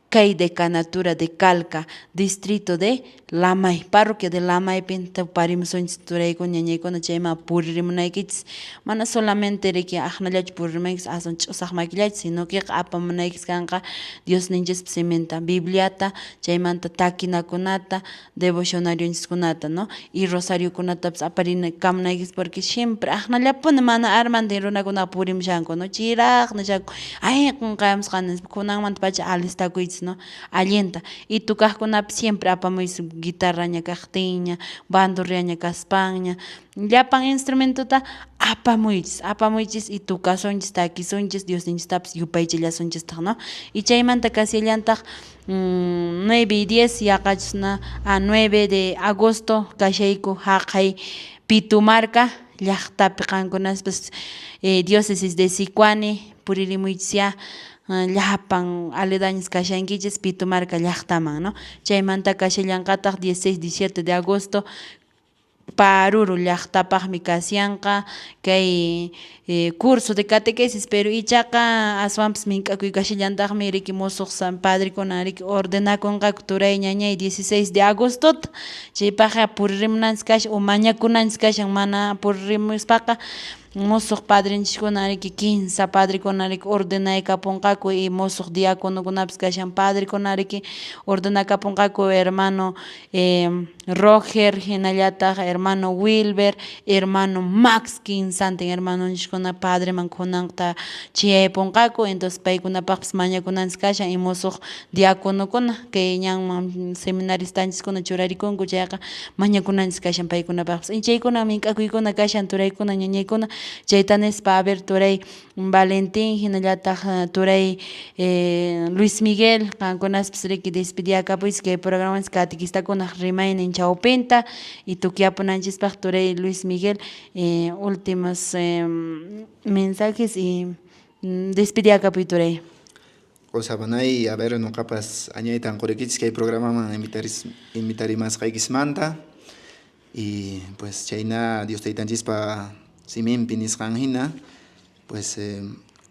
Speaker 1: Kay decanatura de Calca, distrito de Lamay, parroquia de Lamaypin tuparimusunchis turaykuna ñañaykuna chayman puririmunaykichis mana solamente riki aqnallachu puririmunaykichis aswan ch'usaq makillachu sino queqa apamunaykichis kanqa Diosninchispa siminta, Bibliata, chaymanta takinakunata, devocionarionchiskunata, no? Y rosariokunatapas aparikamunaykichis porque siempre aqnallapuni mana armantin runakunaqa purimushanku, no? Chiraq nishanku, ay qonqayamusqani nispa, kunanmantapacha alistakuychis. Apamuychis, no? Allinta. Y tukaqkunapis siempre apamuychis guitarraña kaqtinña, bandurriaña kaspanña, llapan instrumentota apamuychis, apamuychis y tukasunchis, takisunchis, Diosninchistapis yupaychallasunchistaq, no? Y chaymanta kasillantaq 9 y 10 yaqachus na a 9 de agosto kashayku haqay Pitumarca llaqtapi qankunaspas diócesis de Sicuani puririmuychisyá llapan aledaños kashankichis Pitumarca llaqtaman, no? Chaymanta kashallanqataq 16, 17 de agosto Paruro llaqtapaqmi kashanqa kay curso de catequesis, pero ichaqa aswanpas mink'akuy kashallantaqmi riki musuq padrekuna riki ordenakunqaku turay ñañay 16 de agostota, chaypaqqa puririmunanchis kashan o mañakunanchis kashan mana puririmuspaqa musuq padrenchiskuna riki kinsa padrekuna riki ordenaykapunqaku y musuq diaconokunapas kashan padrekuna riki ordenakapunqaku hermano Roger hinallataq hermano Wilber, hermano Max kinsantin hermanonchiskuna padreman kunanqta chiyaypunqaku, entonces paykunapaqpas mañakunanchis kashan y musuq diaconokuna kay ñanman seminaristanchiskuna churarikunku chayqa mañakunanchis kashan paykunapaqpas. Y chaykuna mink'akuykuna kashan turaykuna ñañaykuna chayta nispa a ver turay Valentín hinallataq turay Luis Miguel qankunaspas riki despediakapuychis kay programanchis catequistakunaq rimaynin chawpinta y tukyapunanchispaq turay Luis Miguel últimos mensajes y despediakapuy turay.
Speaker 3: Qosa panay, a ver noqapas añaytan qurikichis kay programaman invitarimasqaykismanta y pues chayna Dios taytanchispa siminpi nisqan hina pues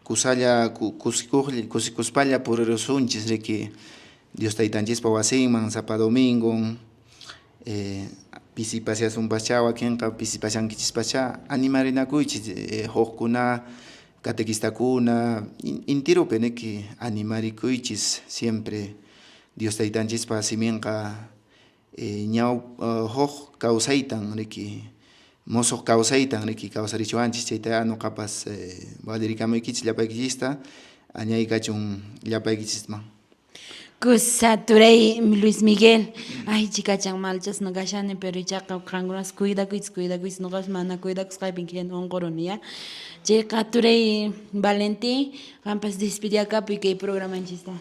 Speaker 3: kusalla kusikuspalla purirusunchis riki Dios taytanchispa wasinman sapa domingon pisipashasunpaschá wakinqa pisipashankichispachá animarinakuychis hukkuna catequistakuna intirupi niki animarikuychis siempre Dios taytanchispa siminqa huk kawsaytan riki musuq kawsaytan riki kawsarichiwanchis chayta nuqapas valirikamuykichis llapaykichista añaykachun llapaykichisman.
Speaker 1: Kusa turay Luis Miguel, ay chikachan malchasna kashani, pero ichaqa qankunas cuidakuychis, cuidakuychis, noqapas mana cuidakusqaypin kihina unquruni ya. Chayqa turay Valentín, qanpas despediakapuy kay programanchista.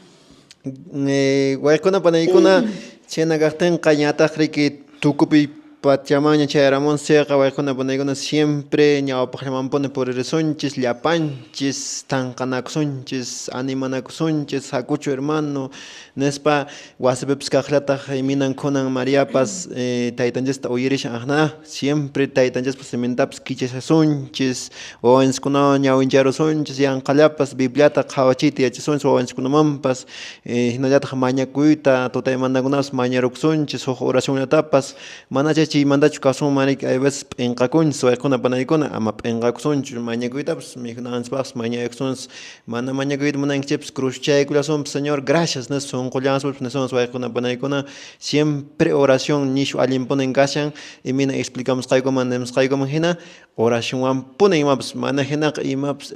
Speaker 2: Wayquna panaykuna chhayna kaqtinqa ñataq riki tukupi pachamanña chayaramun chayqa wayquna panaykuna siempre ñawpaqllamanpuni puririsunchis llapanchis tanqanakusunchis animanakusunchis hakuchu hermano nispa wasipipis kaqllataq imaynan kunan Mariapas taytanchista uyarishan aqna siempre taytanchispa simintapas kichashasunchis wawanchiskunawan ñawincharusunchis yanqallapas Bibliata qhawachiyta yachasunchis wawanchiskunamanpas hinallataq mañakuyta tutaymantakunapas mañarukusunchis huk oracionllatapas mana chay chaymantachu kasunman riki hay veces p'inqakunchis wayquna panaykuna ama p'inqakusunchu mañakuytapas mikhunanchispaqpas mañakusunchis mana mañakuyta munankichikpas cruzchaykullasunpas Señor gracias nispa sunqullanaspapas nisunchis wayquna panaykuna siempre oración nishu allinpunin kashan imayna explicamusqaykuman nimusqaykuman hina oracionwanpuni imapas mana hinaqa imapas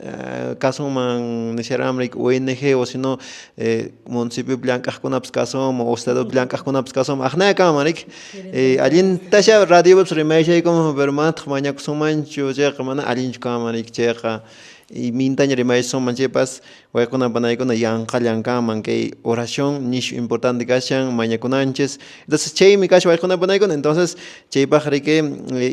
Speaker 2: kasunman nisharamri ONG o sino municipiopi llank'aqkunapas kasunman o estadopi llank'aqkunapas kasunman aqnaya kanman riki allintasha radiopipas rimayshaykuman pero manataq mañakusunmanchu chayqa mana allinchu kanman riki chayqa mintaña rimaysunman chaypas Waykuna panaykuna yanqallan kanman kay oración nishu importante kashan mañakunanchis. Entonces chaymi kashan waykuna panaykuna. Entonces chaypaq riki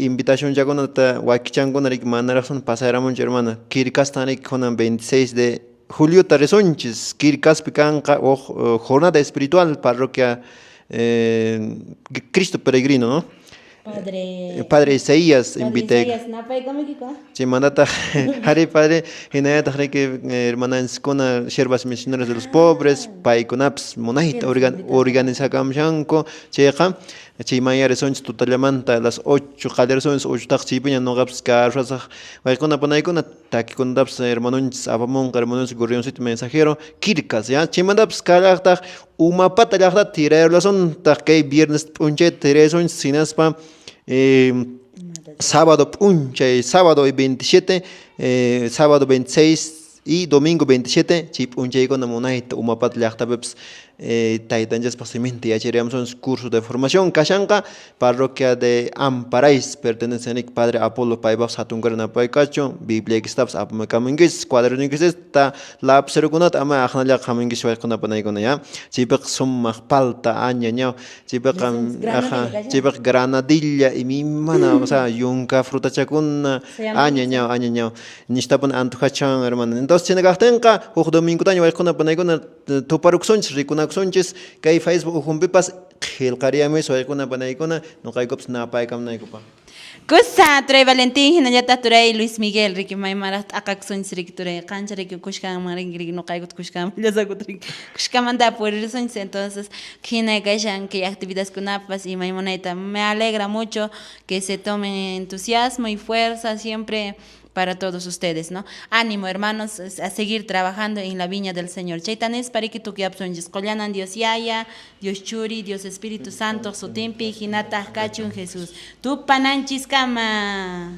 Speaker 2: invitacionchakunata wakichankuna riki manaraqsun pasayramunchu hermana. Kirkastan riki kunan 26 de juliota risunchis. Kirkaspi kanqa huk jornada espiritual parroquia Cristo Peregrino, ¿no?
Speaker 1: Padre,
Speaker 2: Padre Isaías
Speaker 1: Padre
Speaker 2: invité.
Speaker 1: Isaías, napaykamuykiku.
Speaker 2: Chaymantataq ari padre hinallataq riki hermananchiskuna siervas misioneras de los pobres paykunapas munayta organizakamushanku chayqa chayman risunchis tutallamanta las 8 qallarisunchis 8taqa chaypiña ñuqapas karusasaq waykuna panaykuna takikunatapas hermanonchis apamunqa hermanonchis gorrioncito mensajero kirkas ya chaymantapas kallaqtaq Umapata llaqtata tirayarulasuntaq kay viernes p'unchayta tiraysunchis hinaspa sábado p'unchay sábado 27 sábado 26 y domingo 27 chay p'unchaykuna munayta Umapata llaqtapipas Taytanchispaq siminta yachariyamusunchis curso de formación kashanqa parroquia de Amparais pertenece a Padre Apolo paypaqpas hatun kara napay kachun Bibliaykistapas apamakamunkichis cuadernoykichista lapicerokunata ama aqnallaqa hamunkichis wayquna panaykuna ya chaypiqa sumaq palta aña ñaw chaypiqa aja chaypiqa granadilla imaymana o sea yunka frutachakuna aña ñaw aña ñaw nishtapuni antojachan hermano entonces chayna kaqtinqa huk domingotaña wayquna panaykuna tuparukusunchis rikunakusunchis kay Facebook ukhunpipas qillqariyamuy waykuna panaykuna nuqaykupas napaykamunaykupaq.
Speaker 1: Kusa turay Valentín hinallataq turay Luis Miguel riki maymanraq t'aqakusunchis riki turay qancha riki kushkanman rinki riki nuqaykuta kushkanman llasakuta riki kushkamanta puririsunchis entonces hina kashan kay actividadkunapas imaymanayta me alegra mucho que se tomen entusiasmo y fuerza siempre para todos ustedes, ¿no? Ánimo, hermanos, a seguir trabajando en la viña del Señor. Chayta nispa riki tukyapsunchis. Qollanan Dios Yaya, Dios Churi, Dios Espíritu Santo, sutinpi, hinataq kachun Jesús. Tupananchis kama.